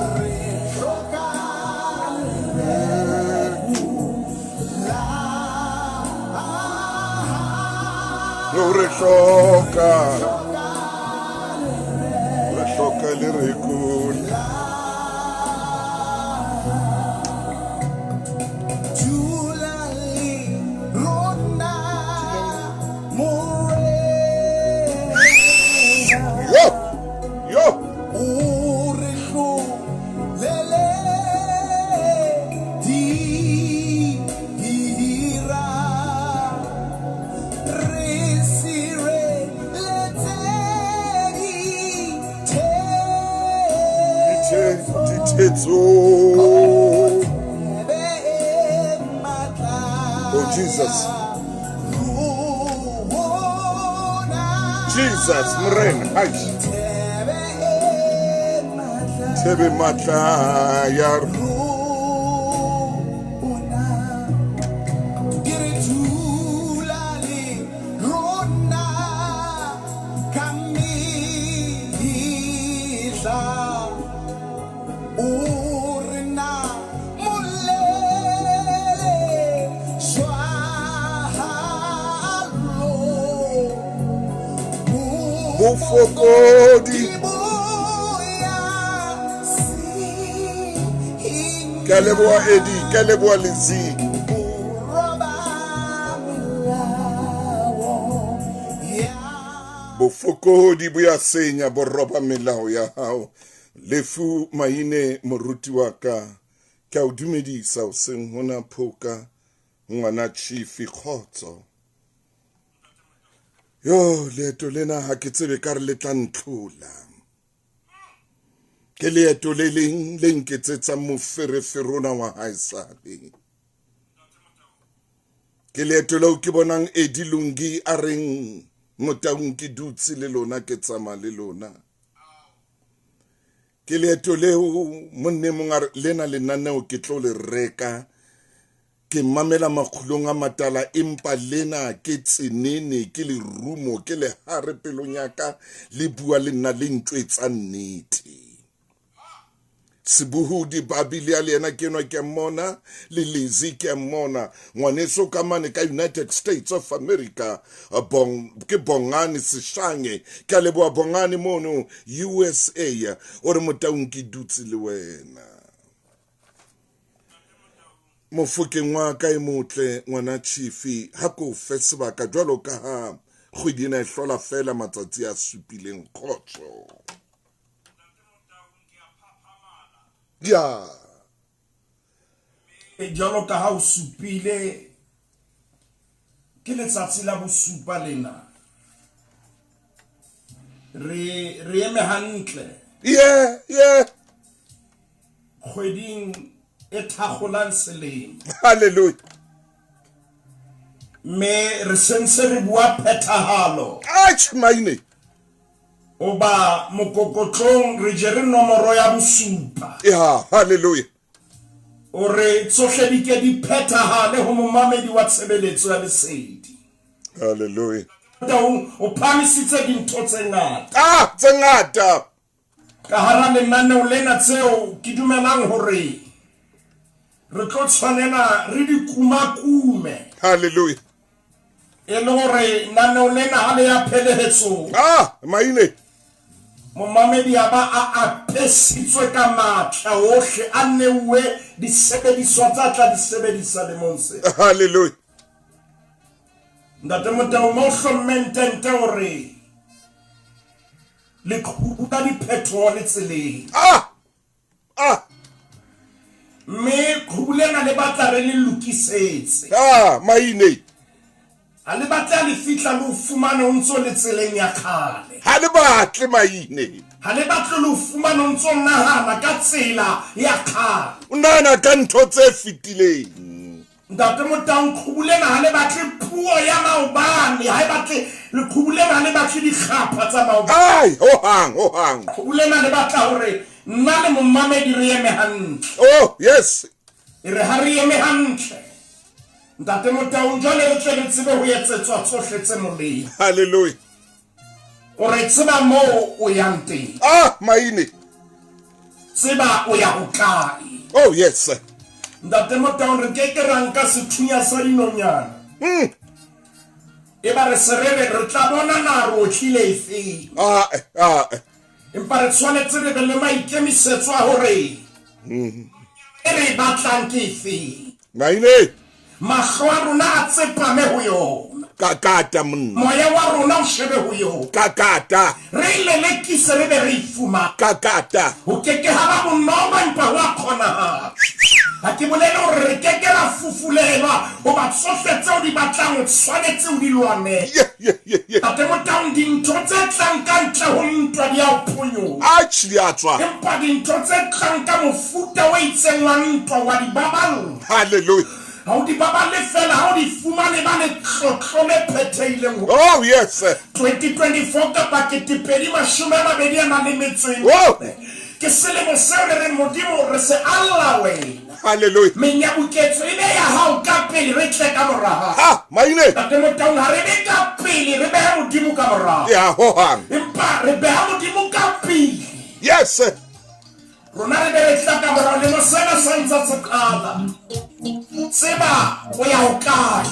Re hloka, re hloka lereko. Yo, yo. Dithetso. Oh Jesus. Jesus, Morena, hai. Thebe matla ya Bofokodi. Ke a leboha Eddie, ke a leboha Lizzy. Bofokodi bo ya senya, bo roba melao ya hao. Lefu Maine moruti wa ka, ke a o dumedisa hoseng hona phoka ngwana chifi kgotso. Yo, leeto lena ha ke tsebe ka re le tla ntlhola. Ke leeto le leng le nketsetsang moferefere ona wa haesale. Ke leeto leo ke bonang Eddie Lungi a reng Motaung ke dutse le lona ke tsamaya le lona. Ke leeto leo monne mong a re lena lenaneo ke tlo le reka ke mamela makgulong a matala empa lena ke tsenene ke lerumo ke lehare pelong ya ka le bua le nna le ntjwetsa nnete. Sebohodi Babilia le yena ke enwa ke mmona, le Lizzy ke mmona, ngwaneso ka mane ka United States of America, bong, ke Bongani Seshange, ke a leboha Bongani mono USA, o re Motaung ke dutse le wena. Mofokeng wa ka e motle ngwana Chifi, ha ko fe sebaka jwalo ka ha kgwedi ena e hlola fela matsatsi a supileng kgotso. Ya. Jwalo ka ha o supile ke letsatsi la bosupa lena. Re re eme hantle. Yeah, yeah. Kgweding e thakgolang selemo. Hallelujah. Mme re sentse re bua phethahalo. Atjhe maine. Oba mokokotlong re jere nomoro ya bosupa. Ya, hallelujah. O re tsohle di ke di phethahale ho momamedi wa tshebeletso ya lesedi. Hallelujah. Taung o phahamisitse dintho tse ngata. Ah, tse ngata. Ka hara lenaneo lena tseo ke dumelang hore re tlo tshwanela re di kumakume. Hallelujah. E le hore naneo lena ha le ya phelehetsong. Ah, maine. Momamedi a ba a apesitswe ka matla ohle a neuwe disebediswa tsa tla di sebedisa lemong se. Hallelujah. Ntate Motau mo hlommeng tente o re leqhubu la diphethoho le tseleng. Ah! Ah! Mme qhubu lena le batla re le lokisetse. Ah, maine. Ha le batle ha le fihla le o fumane o ntso le tseleng ya kgale. Ha le batle maine. Ha le batle le o fumane o ntso nahana ka tsela ya kgale. O nahana ka ntho tse fetileng. Ntate Motaung, qhubu lena ha le batle puo ya maobane, ha e batle leqhubu lena ha le batle dikgapha tsa maobane. Ai, hohang, hohang. Qhubu lena le batla hore nna le momamedi re eme hantle. Oh, yes. E re ha re eme hantle, Ntate Motaung, jwale re tle re tsebe ho etsetswa tsohle tse molemo. Hallelujah. O re tseba moo o yang teng. Ah, maine. Tseba o ya hokae. Oh, yes. Sir. Ntate Motaung, re ke ke ra nka sethunya sa dinonyana. E ba re se re re re tla bona na re otlile efeng. Ah, ah. Empa re tshwanetse re be le maikemisetso a hore e re e batlang ke efeng. Maine. Mahlo a rona a tsepame ho yona. Kakata monna. Moya wa rona o shebe ho yona. Kakata. Re e lelekise re be re e fumane. Kakata. Ho ke ke ha ba bonolo empa ho a kgonahala. Ha ke bolele hore re ke ke ra fufulelwa hoba tsohle tseo di batlang o tshwanetse o di lwanele. Yeah, yeah, yeah, yeah. Ntate Motaung, dintho tse tlang ka ntle ho ntwa di a o phonyoha. Atjhe, di a tswa. Empa dintho tse tlang ka mofuta o itseng wa ntwa wa di baballa. Hallelujah. Ha o di baballe feela, ha o di fumane ba letlotlo le phethehileng ho. Oh, yes. 2024 kapa 2024. Oh. Ke selemo seo re reng Modimo re se alla wena. Hallelujah. Menyabuketso e be ya hao ka pele re tle ka mora hao. Ha, maine. Ntate Motaung, ha re be ka pele re behe Modimo ka morao. Ya hohang. Empa re beha Modimo ka pele. Yes. Rona re be re tla ka morao lemo sena sa ntse se qala. Tseba o ya hokae.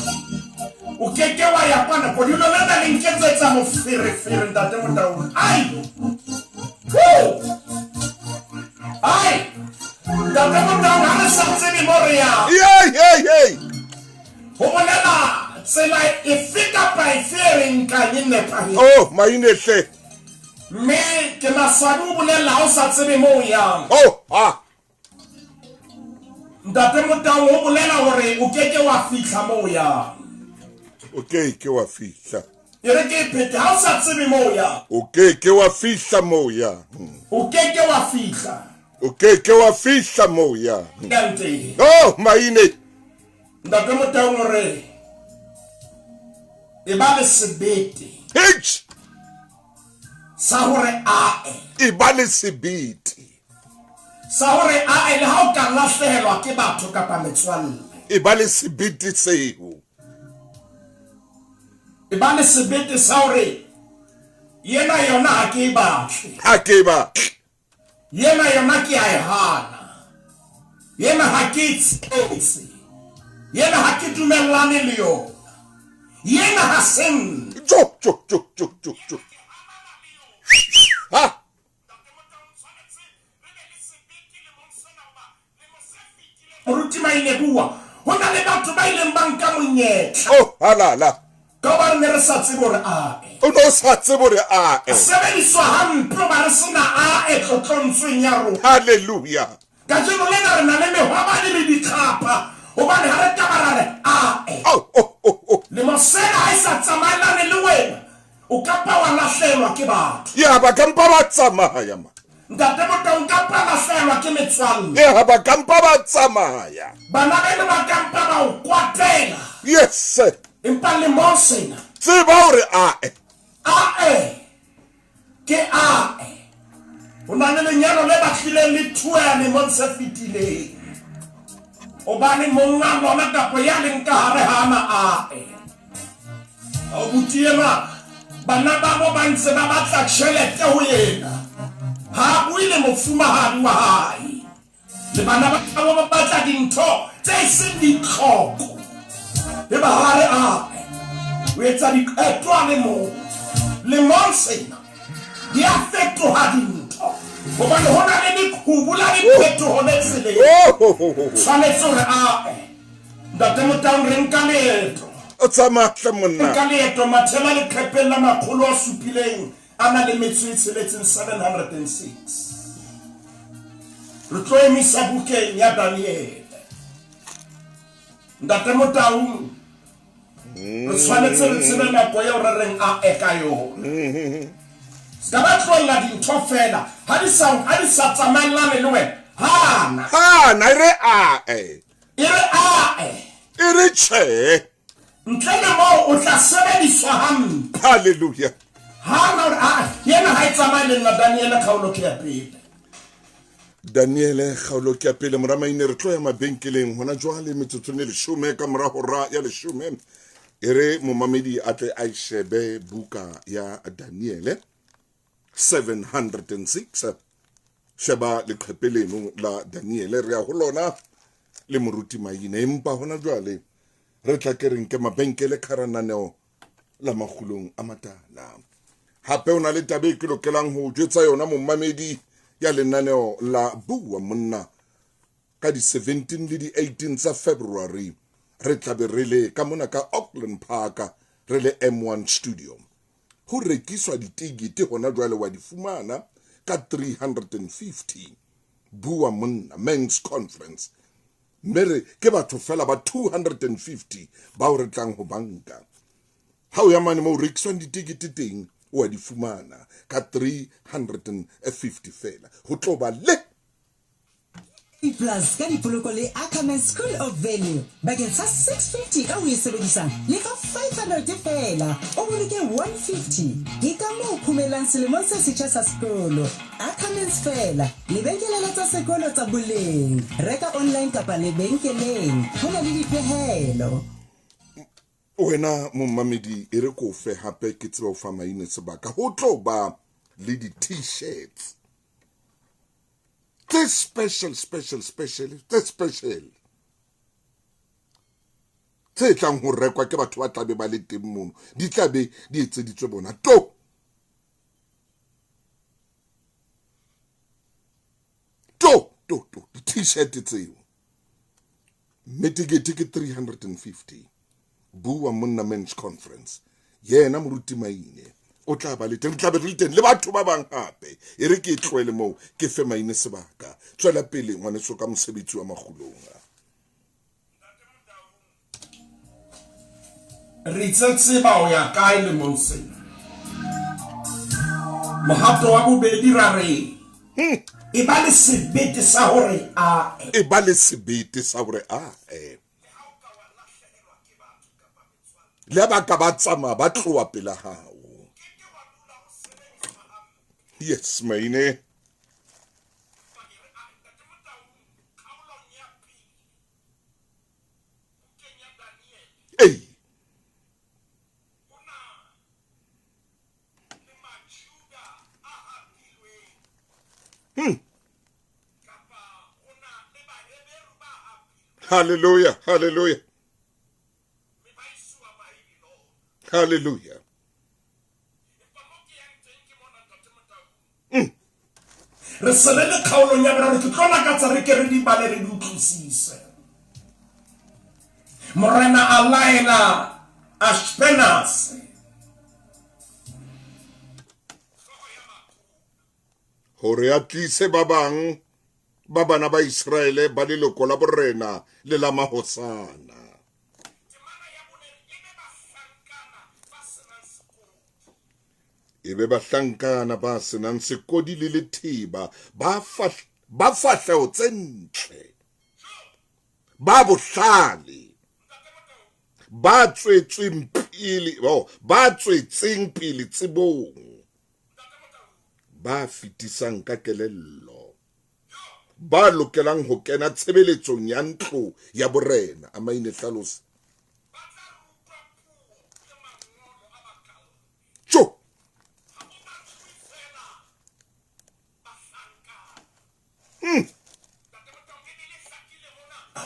O ke ke wa ya kwana. Kodilo lena le nketsetsa etsa moferefere ntate Motaung. Ai! Woo! Ai! Ntate Motaung ha re sa tsebe mo re yang. Yey, yey, yey. Ho bolela tsela efe kapa efe e re nkang e nepahetse. Oh, maine hle. Mme ke maswabi ho bolella ha o sa tsebe mo o yang. Oh, ha. Ntate Motaung o bolela hore o ke ke wa fihla mo o yang. O ke ke wa fihla. E re ke e phete, ha o sa tsebe mo o yang. O ke ke wa fihla mo o yang. O ke ke wa fihla. O ke ke wa fihla mo o yang. Yang teng. Oh, maine. Ntate Motaung o re e ba le sebete. H. Sa hore ae. E ba le sebete. Sa hore ae le ha o ka lahlehelwa ke batho kapa metswalle. E ba le sebete seo. E ba le sebete sa hore yena yona ha ke e batle. Ha ke e batle. Yena yona ke a e hana. Yena ha ke e tshetse. Yena ha ke dumellane le yona. Yena ha se nna. Jo, jo, jo, jo, jo, jo. Ha! Moruti Mainebua, ho na le batho ba ileng ba nka monyetla. Oh, halala. Ka hoba re ne re sa tsebe hore ae. O ne o sa tsebe hore ae. Sebediswa hampe hoba re se na ae tlotlontsweng ya rona. Hallelujah. Kajeno lena re na le mehwabadi le dikgapha hobane ha re ka ba ra re ae. Oh, oh, oh, oh. Lemo sena ha e sa tsamaelane le wena, o ka mpa wa lahlehelwa ke batho. Ya, ba ka mpa ba tsamaya ma. Ntate Motaung ka mpa lahlehelwa ke metswalle. Ya, ba ka mpa ba tsamaya. Bana beno ba ka mpa ba o kwatela. Yes. Empa lemong sena. Tseba hore ae. Ae. Ke ae. Ho na le lenyalo le batlileng le thueha lemong se fetileng. Hobane monga lona kapa ya leng ka hare ha ana ae. Abuti enwa bana babo ba ntse ba batla tjhelete ho yena. Ha a bue le mofumahadi wa hae. Le bana babo ba batla dintho tse seng ditlhoko. Eba ha re ae. O etsa diqeto a le mong. Lemong sena di a fetoha dintho. Hobane ho na le leqhubu la diphetoho le tseleng. Tshwanetse hore ae. Ntate Motaung re nka leeto. O tsamaya hle monna. Nka leeto mathela leqhepeng la makgolo a supileng a na le metso e tsheletseng 706. Re tlo emisa bukeng ya Daniele. Ntate Motaung re tshwanetse re tsebe nako eo re reng a e ka yona. Se ka ba tlohella dintho fela ha di sa ha di sa tsamaellane le wena. Hana. Hana e re ae. E re ae. E re tjhe. Ntle le moo o tla sebediswa hampe. Hallelujah. Hana hore ae yena ha e tsamaye le nna Daniele kgaolo ke ya pele. Daniele kgaolo ke ya pele mora Maine re tlo ya mabenkeleng hona jwale metsotsong e leshome ka mora hora ya leshome e re momamedi a tle a e shebe buka ya Daniele 706 sheba leqhepe leno la Daniele re ya ho lona le moruti Maine empa hona jwale re tla ke re nke mabenkele kharananeo la makgulong a matala. Hape o na le taba e ke lokelang ho jwetsa yona momamedi ya lenaneo la Bua Monna ka di-17 le di-18 tsa February re tlabe re le ka mona ka Auckland Park re le M1 Studio. Ho rekiswa ditikete hona jwale wa di fumana ka 350 Bua Monna Men's Conference. Mme re ke batho fela ba 250 bao re tlang ho banka. Ha o ya mane moo rekiswang ditikete teng o a di fumana ka 350 fela. Ho tlo ba le Plus ka dipoloko le Ackerman School of Value bakeng sa 650 eo o e sebedisang le ka 500 feela o boloke 150. Ke ka moo o phumellang selemong se setjha sa sekolo. Ackermans feela, lebenkele la tsa sekolo tsa boleng. Reka online kapa lebenkeleng ho na le dipehelo. Wena momamedi e re ko fe hape ke tsebe ho fa maine sebaka. Ho tlo ba le di-t-shirts tse special, special, special, tse special. Tse tlang ho rekwa ke batho ba tla be ba le teng mono di tla be di etseditswe bona. To! To! To! To! Di-t-shirt tseo. Mme tekete ke 350. Bua Monna Men's Conference. Yena Moruti Maine o tla ba le teng. Re tla be re le teng le batho ba bang hape. E re ke e tlohele moo ke fe Maine sebaka. Tswela pele ngwaneso ka mosebetsi wa makgulong. Re itse tseba o ya kae lemong sena. Mohato wa bobedi ra re e ba le sebete sa hore a e ba le sebete sa hore a e le ba ka ba tsamaya ba tloha pela hao. Yes, maine. Ei. Hallelujah, hallelujah. Hallelujah. Re se re le kgaolong ya boraro, ke tlo lakatsa re ke re di bale re di utlwisise. Morena a laela Ashpenase hore a tlise ba bang ba bana ba Iseraele ba leloko la borena le la mahosana. E be bahlankana ba se nang sekodi le letheba, ba ba fahleho tse ntle, ba bohlale, ba tswetsweng pele, oh, ba tswetseng pele tsebong, ba fetisang ka kelello, ba lokelang ho kena tshebeletsong ya ntlo ya borena. A maine hlalosa. Tjo!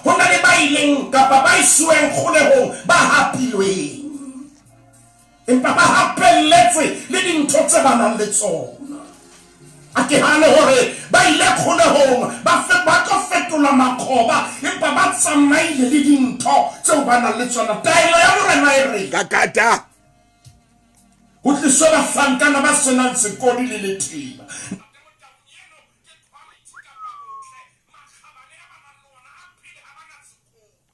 Ho na le ba ileng kapa ba isuweng kgolehong ba hapilweng, empa ba hapelletswe le dintho tse ba nang le tsona. A ke hane hore ba ile kgolehong ba fe ba tlo fetolwa makgoba, empa ba tsamaile le dintho tseo ba nang le tsona. Taelo ya Morena e re. Kakata! Ho tliswe bahlankana ba se nang sekodi le letheba.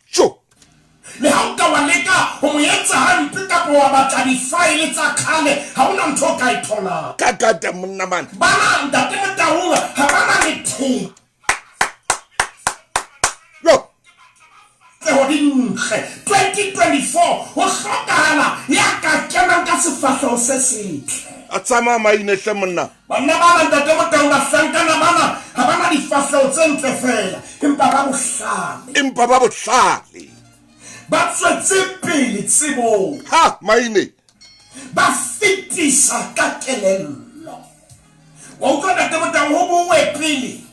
Jo! Le ha o ka wa leka ho mo etsa hampe kapa wa batla difaele tsa kgale, ha ho na ntho o ka e tholang. Kakata monna man. Bana, Ntate Motaung, ha ba na letheba. Yo! Tleho di ntle. 2024 ho hlokahala ya ka kenang ka sefahleho se setle. A tsamaya maine hle monna. Banna bana Ntate Motaung bahlankana bana ha ba na difahleho tse ntle feela empa ba bohlale. Empa ba bohlale. Ba tswetse pele tsebong. Ha maine. Ba fetisa ka kelello. Wa utlwa Ntate Motaung ho bowe pele.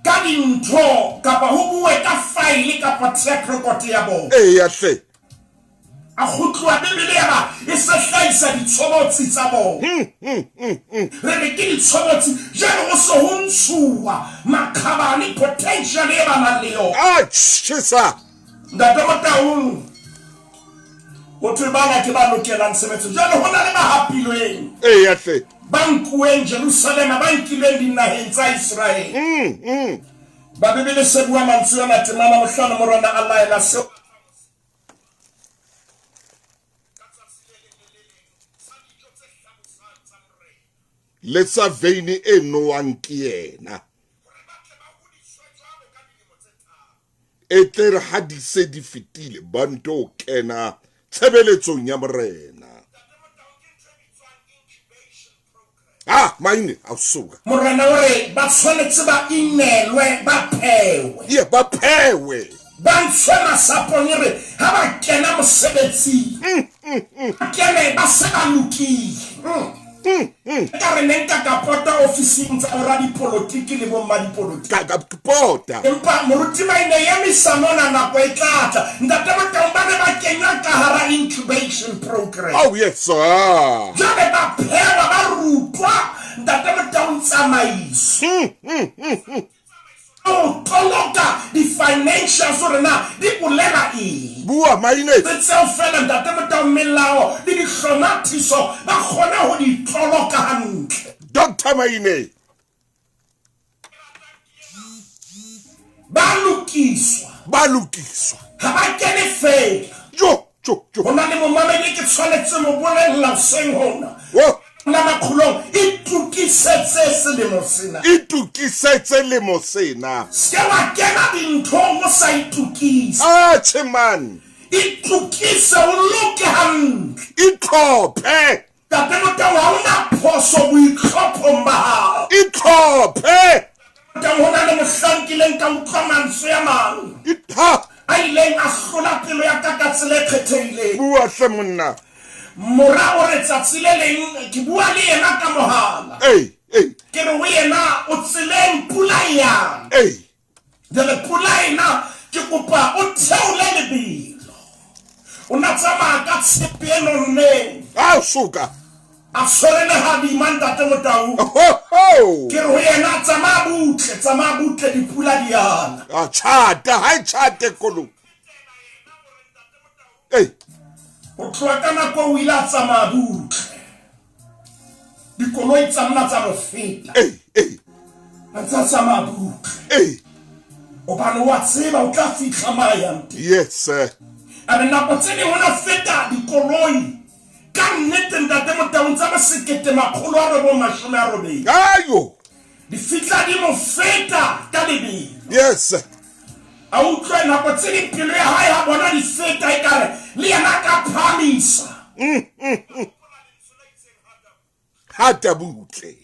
Ka dintho kapa ho bue ka faele kapa track record ya bona. Eya hle. A kgutluwa Bibele ya ba e se hlahisa ditshobotsi tsa bona. Re re ke ditshobotsi jwale ho se ho ntshuwa makgabane, potential e ba nang le yona. A tjhesa. Ntate Motaung, ho thwe bana ke ba lokelang tshebetso. Jwale ho na le ba hapilweng. Eya hle. Ba nkuweng Jerusalema, ba nkilweng dinaheng tsa Iseraele. Ba Bibele se bua mantswe ana temana mohlano Morena a laela seo. Le sa veine e nowang ke yena. E tle re ha di se di fetile, ba nto kena tshebeletsong ya Morena. Ah, maine, a suka. Morena o re ba tshwanetse ba inelwe, ba phewe. Ye, ba phewe. Ba ntshwe masapong e re ha ba kena mosebetsing. Ba kene ba se ba lokile. Ka re ne nka ka pota o. ofising tsa boradipolotiki le bommadipolotiki. Ka ka pota. Empa moruti Maine emisa mona nako e tla tla. Ntate Motaung ba ne ba kenywa ka hara incubation program. Oh yes sir. Jwale ba phehwa ba rutwa Ntate Motaung tsamaiso. O toloka di-financials hore na di bolela eng. Bua Maine. Le tseo feela Ntate Motaung melao le dihlomathiso ba kgone ho di toloka hantle. Doctor Maine. Ba lokiswa. Ba lokiswa. Ha ba kene feela. Jo, jo, jo. Ho na le momamedi ke tshwanetse mo bolella hoseng hona. Oh. La makgolong, itokisetse selemo sena. Itokisetse lemo sena. Se ke wa kena dinthong o sa itokisa. Atjhe man. Itokise o loke hantle. Itlhophe. Ntate Motau ha o na phoso boitlhophong ba hao. Itlhophe. Motau ho na le mohlang kileng ka utlwa mantswe a mang. Ha. A ileng a hlola pelo ya ka ka tsela e kgethehileng. Bua hle monna. Mora o re tsatsi le leng ke bua le yena ka mohala. Ei, ei. Ke re ho yena o tseleng pula e yana. Ei. Jwale pula ena ke kopa o theole lebelo. O na tsamaya ka tshepe e nonneng. A soka. A tshwere lehadima Ntate Motau. Ho, ho. Ke re ho yena tsamaya butle, tsamaya butle dipula di yana. A tjhata, ha e tjhate koloi. Ei. Ho tloha ka nako o ile a tsamaya butle. Dikoloi tsa nna tsa mo feta. Ei, ei. A ntsa tsamaya butle. Ei. Hobane wa tseba o tla fihla ma yang teng. Yes sir. A re nako tse ding ho na feta dikoloi ka nnete Ntate Motaung tsa bo 1980. Ayo. Di fihla di mo feta ka lebelo. Yes. A utlwe nako tse ding pelo ya hae ha bona di feta ekare le yena a ka phahamisa. Hata butle.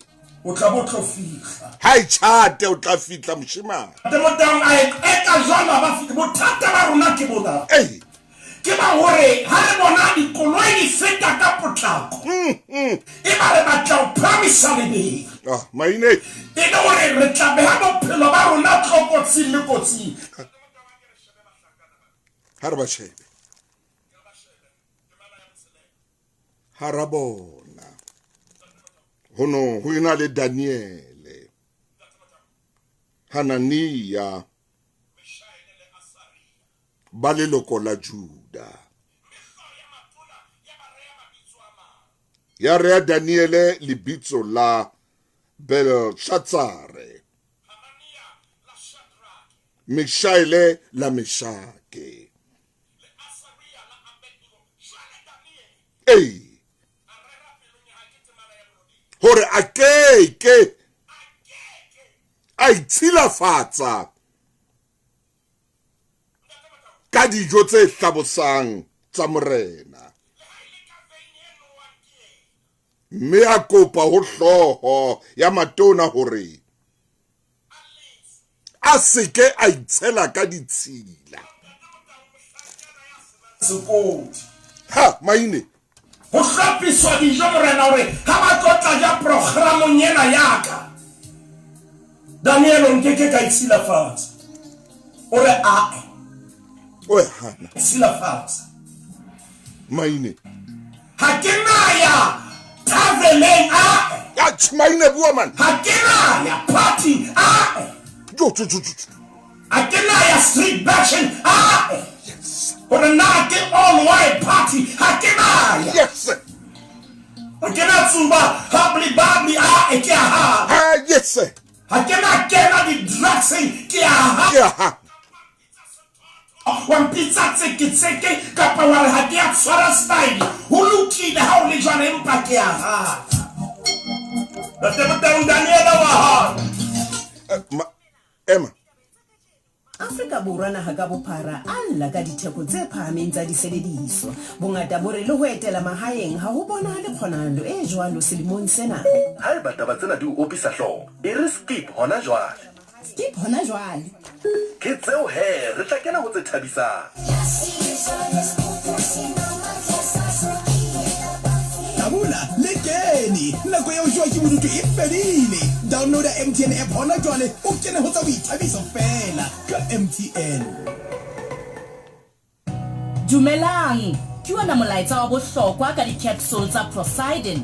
O tla bo tlo fihla. Ha e tjhate o tla fihla moshemane. Ntate Motaung a e qeta jwalo a ba fihla. Bothata ba rona ke bona. Ei. Ke ba hore ha re bona dikoloi di feta ka potlako. E ba re batla ho phahamisa lebelo. Ah, maine. E le hore re tla beha bophelo ba rona tlokotsing le kotsing. Ha re ba shebe. Hara bona. Ho no ho ena le Daniele, Hanania, ba leloko la Juda. Ya rea Daniele lebitso la Belshatsare, Mishaele la Meshake. Ei, hore a keke a itshilafatsa ka dijo tse hlabosang tsa morena, mme a kopa ho hlooho ya matona hore a seke a itshela ka ditshila. Sekoti. Ha, maine. Ho hlophiswa dijo morena hore ha ba tlo tla ja programong ena ya ka. Daniel nke ke ka itshilafatsa. O re ae. O e hana. Itshilafatsa. Maine. Ha ke na ya taveleng ae. Atjhe, maine bua man. Ha ke na ya party ae. Jo, jo, jo, jo. Ha ke na ya street bashing ae. Yes. Hore na ke all white party ha ke na ya. Yes. Ha ke na tsuba hubbly bubbly ae ke a ha. Ah, yes. Ha ke na kena di-drugseng ke a ha. Ke a ha. Wa mpitsa tseketseke kapa wa re ha ke a tshwara style. Ho lokile ha o le jwale empa ke a ha. Ntate Motaung Daniela wa ha. Ema. Afrika Borwa naha ka bophara a lla ka ditheko tse phahameng tsa disebediswa. Bongata bo re le ho etela mahaeng ha ho bonahale kgonahalo e jwalo selemong sena. Haeba taba tsena di o opisa hlooho, e re skip hona jwale. Skip hona jwale. Ke tseo he, re tla kena ho tse thabisang. Tabula le kene. Nako ya ho jewa ke bodutu e fedile. Downloada MTN app hona jwale o kene ho tsa boithabiso feela ka MTN. Dumelang! Ke ona molaetsa wa bohlokwa ka di-capsule tsa Procyden.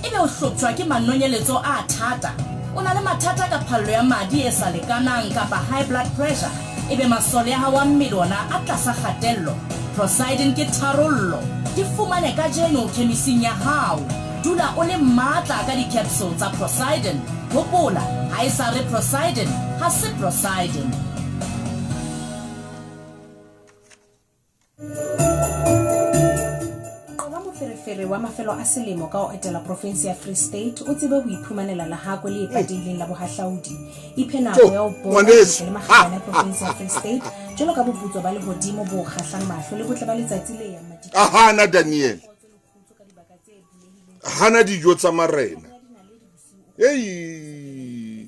Ebe o hloptjwa ke manonyeletso a thata? O na le mathata ka phallo ya madi e sa lekanang kapa high blood pressure? Ebe masole a hao a mmele ona a tlasa kgatello? Procyden ke tharollo! Di fumane kajeno khemising ya hao. Dula o le matla ka di-capsule tsa Procyden. Hopola, ha e sa re Procyden, ha se Procyden. Qoba moferefere wa mafelo a selemo ka ho etela profensi ya Free State o tsebe ho iphumanela lehakwe le patehileng la bohahlaudi. Iphe nako ya ho bona botle le makgabane a profensi ya Free State jwalo ka boputswa ba lehodimo bo kgahlang mahlo le botle ba letsatsi le yang madikolong. A hana Daniel. A hana dijo tsa marena. Ei.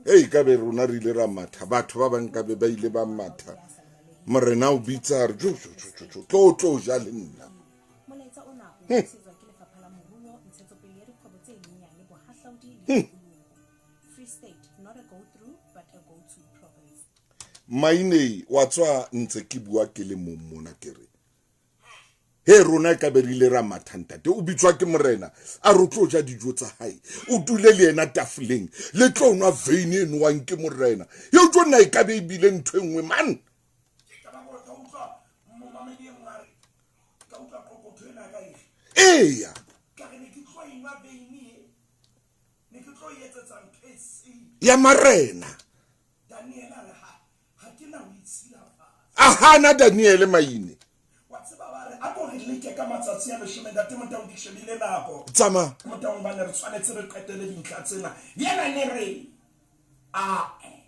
Ei ka be rona re ile ra matha. Batho ba bang ka be ba ile ba matha. Morena o bitsa a re jo jo jo jo jo tlo tlo ja le nna. Maine wa tswa ntse ke bua ke le mong mona ke re he rona e ka be re ile ra matha ntate o bitswa ke morena a re o tlo ja dijo tsa hae o dule le yena tafoleng le tlo nwa veine e nowang ke morena eo tlo nna e ka be e bile ntho e nngwe man. Eya ya marena a hana Daniele maine. Wa tseba ba re, A ko re leke ka matsatsi a leshome, Ntate Motaung, ke shebile nako. Tsamaya. Motaung, hobane re tshwanetse re qetele dintlha tsena. Yena ne re, Ae.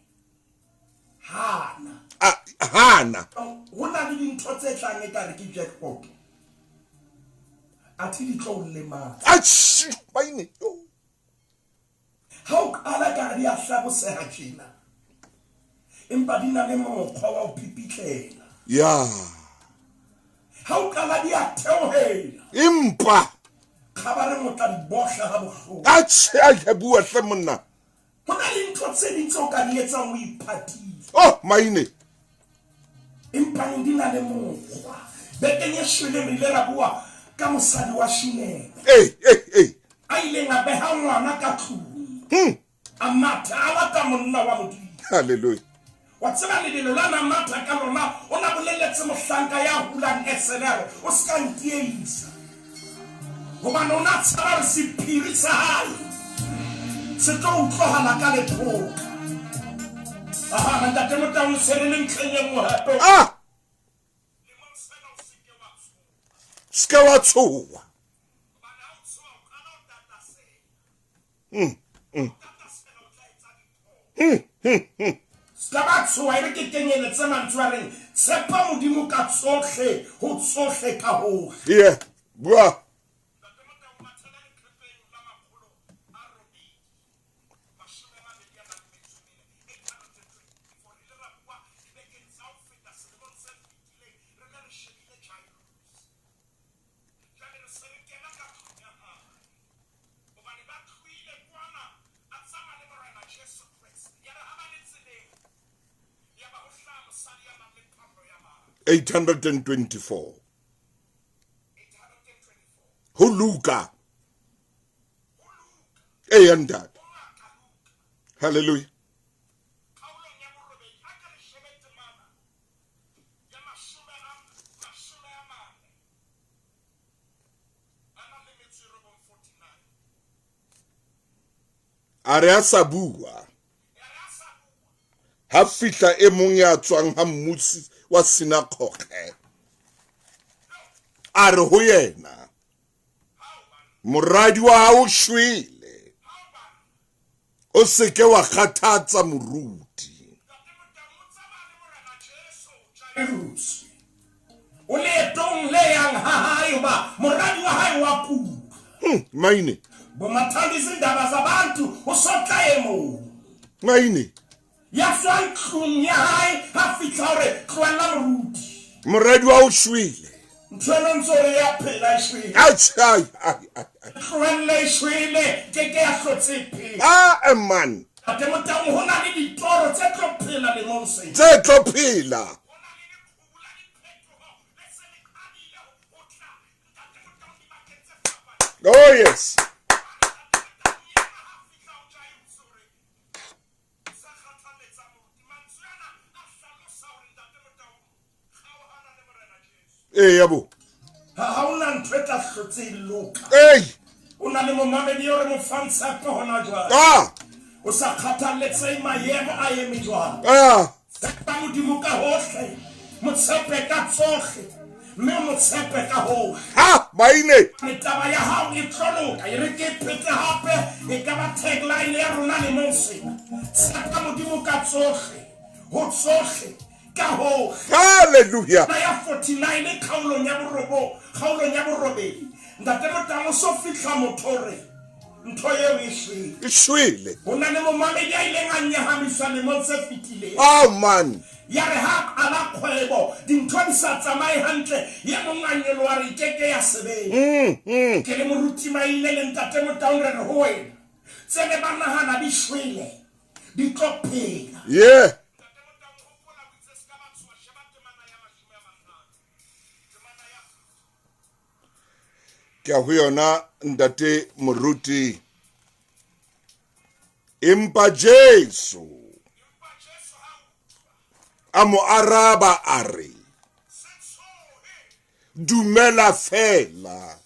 Hana. A, hana. Ho na le dintho tse tlang ekare ke jackpot. Athe di tlo o lematsa. Atjh, maine. Yo. Ha o qala ekare di a hlaboseha tjena, empa di na le mokgwa wa ho pipitlela. Ya. Ha o qala di a theohela. Empa. Kgabareng o tla di bohla ha bohloko. Atjhe, a ke bua hle monna. Ho na le ntho tse ding tseo ka di etsang o iphatile. Oh, maine. Empaneng di na le mokgwa. Bekeng e shweleng re ile ra bua ka mosadi wa Shuneme. Ee, ee, ee. A ileng a beha ngwana ka tlung. A matha a lata monna wa Modimo. Hallelujah. Wa tseba lebelo la na matha ka lona, o na boleletse mohlanka ya hulang esele a re, O se ka ntiehisa. Hobane o na tshaba hore sephiri sa hae se tlo utlwahala ka lekgotla. Aha, Ntate Motaung, se re le ntlheng e nngwe hape. Ah! Se ke wa tshoha. Ska ba tshoha, e re ke kenyeletse mantswe a reng, Tshepa Modimo ka tsohle, ho tsohle ka hohle. Yeah, bua. Hobane ba tlohile kwana, a tsamaya le Morena Jesu Kreste. Yare ha ba le tseleng, yaba ho hlaha mosadi ya nang le phallo ya madi. 824 ho Luka. Eya ntate. Hallelujah. Kgaolong ya borobedi, a ke re shebe temana ya 44. A re a sa bua, ha fihla e mong ya tswang ha mmusi wa sinagoge, a re ho yena, Moradi wa hao o shwele, o se ke wa kgathatsa moruti. O leetong le yang ha hae hoba moradi wa hae wa kula. Maine. Bomathanda izindaba zabantu o sotla e mong. Maine. Ya tswang tlung ya hae ha fihla hore tlohella moruti. Moradi wa o shwele. Ntho ena ntse o re ya phela e shwele. Ai, ai, ai, ai. Tlohelle e shwele, ke ke ya hlotse e phela. Ah, man. Ntate Motaung, ho na le ditoro tse tlo phela lemong sena. Tse tlo phela. Oh yes. Ee ya bo. Ha o na ntho e tla hlotse e loka. Ei. O na le momamedi eo re mo fang tshepo hona jwale. Ah. O sa kgathaletse maemo a eme jwang. Ah. Tshepa Modimo ka hohle, mo tshepe ka tsohle, mme o mo tshepe ka hohle. Ha, maine. Taba ya hao e tlo loka. E re ke e phete hape, e ka ba tagline ya rona lemong sena. Tshepa Modimo ka tsohle, ho tsohle, ka hohle. Hallelujah. Na ya 49 kgaolong ya borobong, kgaolong ya borobedi. Ntate Motang o so fihla motho o re ntho eo e shwele. E shwele. Ho na le momamedi ya ileng a nyahamiswa lemong se fetileng. Oh man. Ya re ha a qala kgwebo, dintho di sa tsamaye hantle, ye mong a nyoloha re e ke ke ya sebetsa. Ke le moruti Maile le Ntate Motaung re re ho wena, tse ne ba nahana di shwele, di tlo phela. Yeah. Ke a ho yona ntate moruti. Empa Jesu a mo araba a re, dumela fela,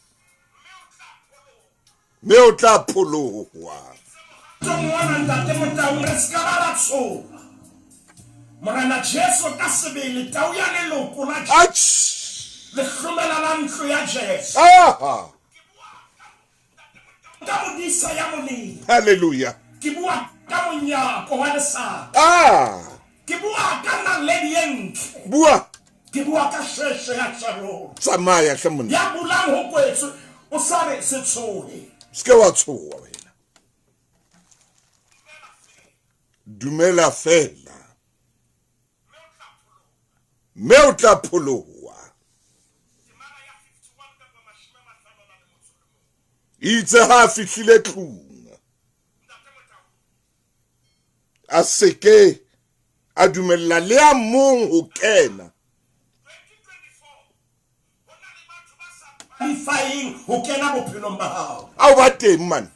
mme o tla pholoha. Tongwana ntate Motaung, re se ka ba ra tshoha. Morena Jesu ka sebele, tau ya leloko la Atjh. Lehlomela la ntlo ya Jesu. Aha. Ka modisa ya molemo. Hallelujah. Ke bua ka monyako wa lesaka. Ah. Ke bua ka naledi e ntle. Bua. Ke bua ka shweshwe ya Sharone. Tsamaya hle monna. Ya bulang ho kwetswe, o sa re se tshohe. Se ke wa tshoha wena. Dumela fela, mme o tla pholoha. Itse ha a fihlile tlung, a se ke a dumella le a mong ho kena. Qualifying ho kena bophelong ba hao. A o ba teng man.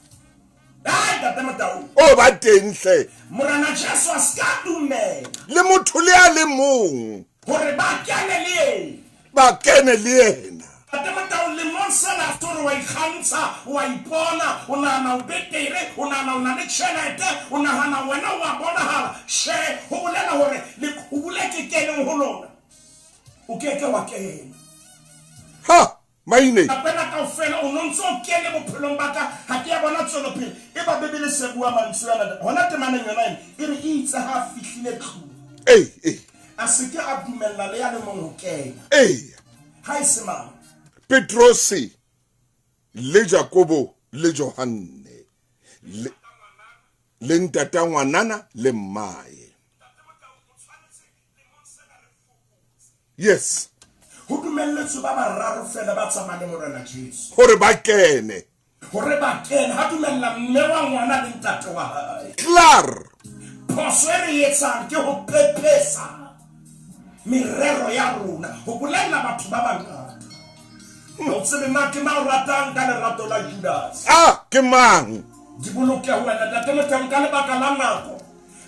Ai Ntate Motau. O ba teng hle. Morena Jesu a se ka dumela. Le motho le a le mong. Hore ba kene le yena. Ba kene le yena. Ntate Motau, lemong sena se hore wa ikgantsha, wa ipona, o nahana o betere, o nahana o na le tjhelete, o nahana wena o a bonahala. Tjhe, ho bolela hore leqhubu le ke keneng ho lona, o ke ke wa kena. Ha, maine. Nako ena kaofela o no ntse o kene bophelong ba ka, ha ke ya bona tswelopele. Eba Bibele se bua mantswe ana hona temaneng yona ena, e re eitse ha a fihlile tlung, Ee, ee. a se ke a dumella le ya le mong ho kena. Ee. Ha e se mang? Petrose le Jakobo le Johanne le, le ntata ngwanana le mmae. Yes. Ho dumelletswe ba bararo feela ba tsamaya le Morena Jesu. Hore ba kene. Hore ba kene. Ha dumella mme wa ngwana le ntate wa hae. Klaar. Phoso e re etsang ke ho pepesa merero ya rona, ho bolella batho ba bangata. Ha o tsebe na ke mang o ratang ka lerato la Judas. Ah, ke mang? Di boloke ho wena, Ntate Motaung, ka lebaka la nako.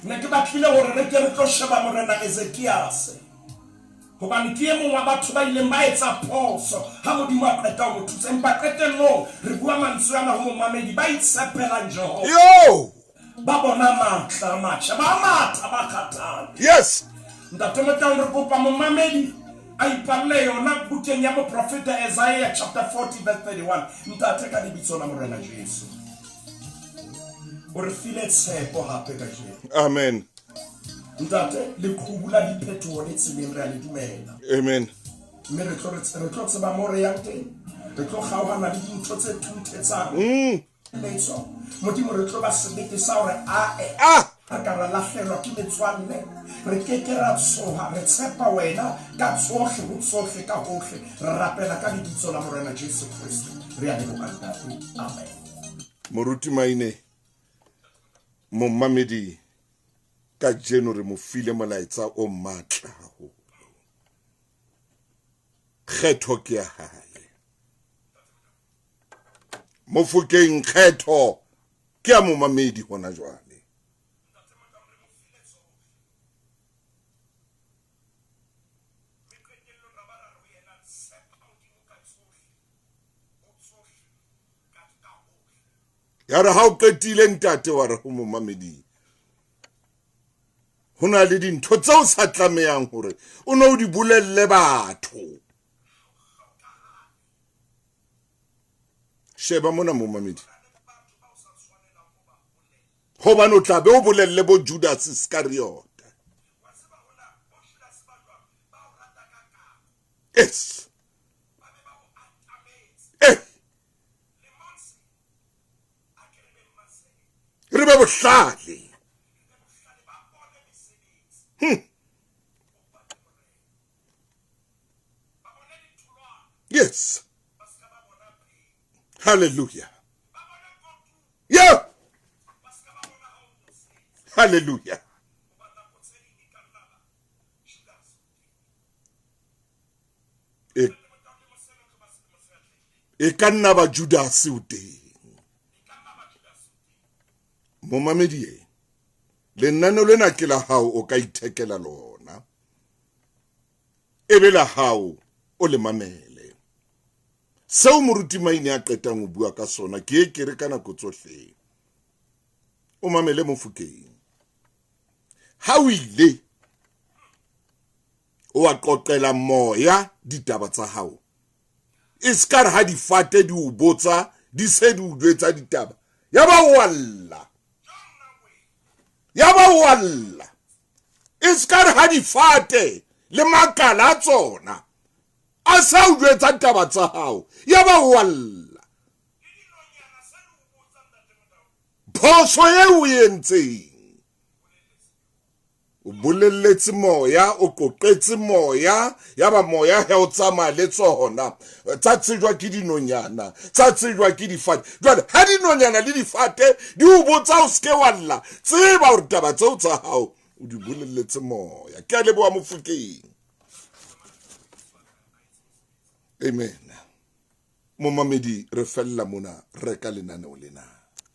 Ne ke batlile hore re ke re tlo sheba Morena Ezekiase. Hobane ke e mong wa batho ba ileng ba etsa phoso ha Modimo a qeta ho mo thusa. Empa qetellong re bua mantswe ana ho momamedi ba itshepelang Jehova. Yo! Ba bona matla a matjha, ba matha ba kgathale. Yes. Ntate Motaung, re kopa momamedi a ipalle yona bukeng ya moprofeta Isaiah chapter 40 verse 31. Ntate, ka lebitso la Morena Jesu, o re file tshepo hape kajeno. Amen. Ntate, leqhubu la diphetoho le tseleng re a le dumela. Amen. Mme re tlo re tlo tseba mo re yang teng. Re tlo kgaohana le dintho tse thunthetsang. Letso. Modimo, re tlo ba sebete sa hore a e. Ah. Ra ka ra lahlelwa ke metswalle, re ke ke ra tshoha, re tshepa wena ka tsohle, ho tsohle, ka hohle. Re rapela ka lebitso la Morena Jesu Kreste. Re a leboha, Ntate. Amen. Moruti Maine, momamedi kajeno re mo file molaetsa o matla haholo. Kgetho ke ya hae. Mofokeng kgetho ke ya momamedi hona jwale. Ya re ha o qetile ntate wa re ho momamedi ho na le dintho tseo sa tlamehang hore o ne o di bolelle batho. Sheba mona momamedi, hobane o tla be o bolelle bo Judas Iscariot. Yes. Eh. Re be bohlale. Yes. Hallelujah. Yeah. Hallelujah. E ka nna ba Judase o teng. Momamedi e, lenaneo lena ke la hao, o ka ithekela lona. E be la hao, o le mamele. Seo moruti Maine a qetang ho bua ka sona ke e kere ka nako tsohle. O mamele Mofokeng. Ha o ile o a qoqela moya ditaba tsa hao, e se ka re ha difate di o botsa di se di o jwetsa ditaba, ya ba o a lla, ya ba o a lla. E se ka re ha difate le makala a tsona a sa o jwetsa ditaba tsa hao, ya ba o a lla. Phoso eo o e entseng, o bolelletse moya, o qoqetse moya, ya ba moya he o tsamaya le tsona, tsa tsejwa ke dinonyana, tsa tsejwa ke difate. Jwale ha dinonyana le difate di o botsa o seke wa lla, tseba hore taba tseo tsa hao o di bolelletse moya. Ke a leboha Mofokeng. Amen. Momamedi, re fella mona, reka lenaneo lena.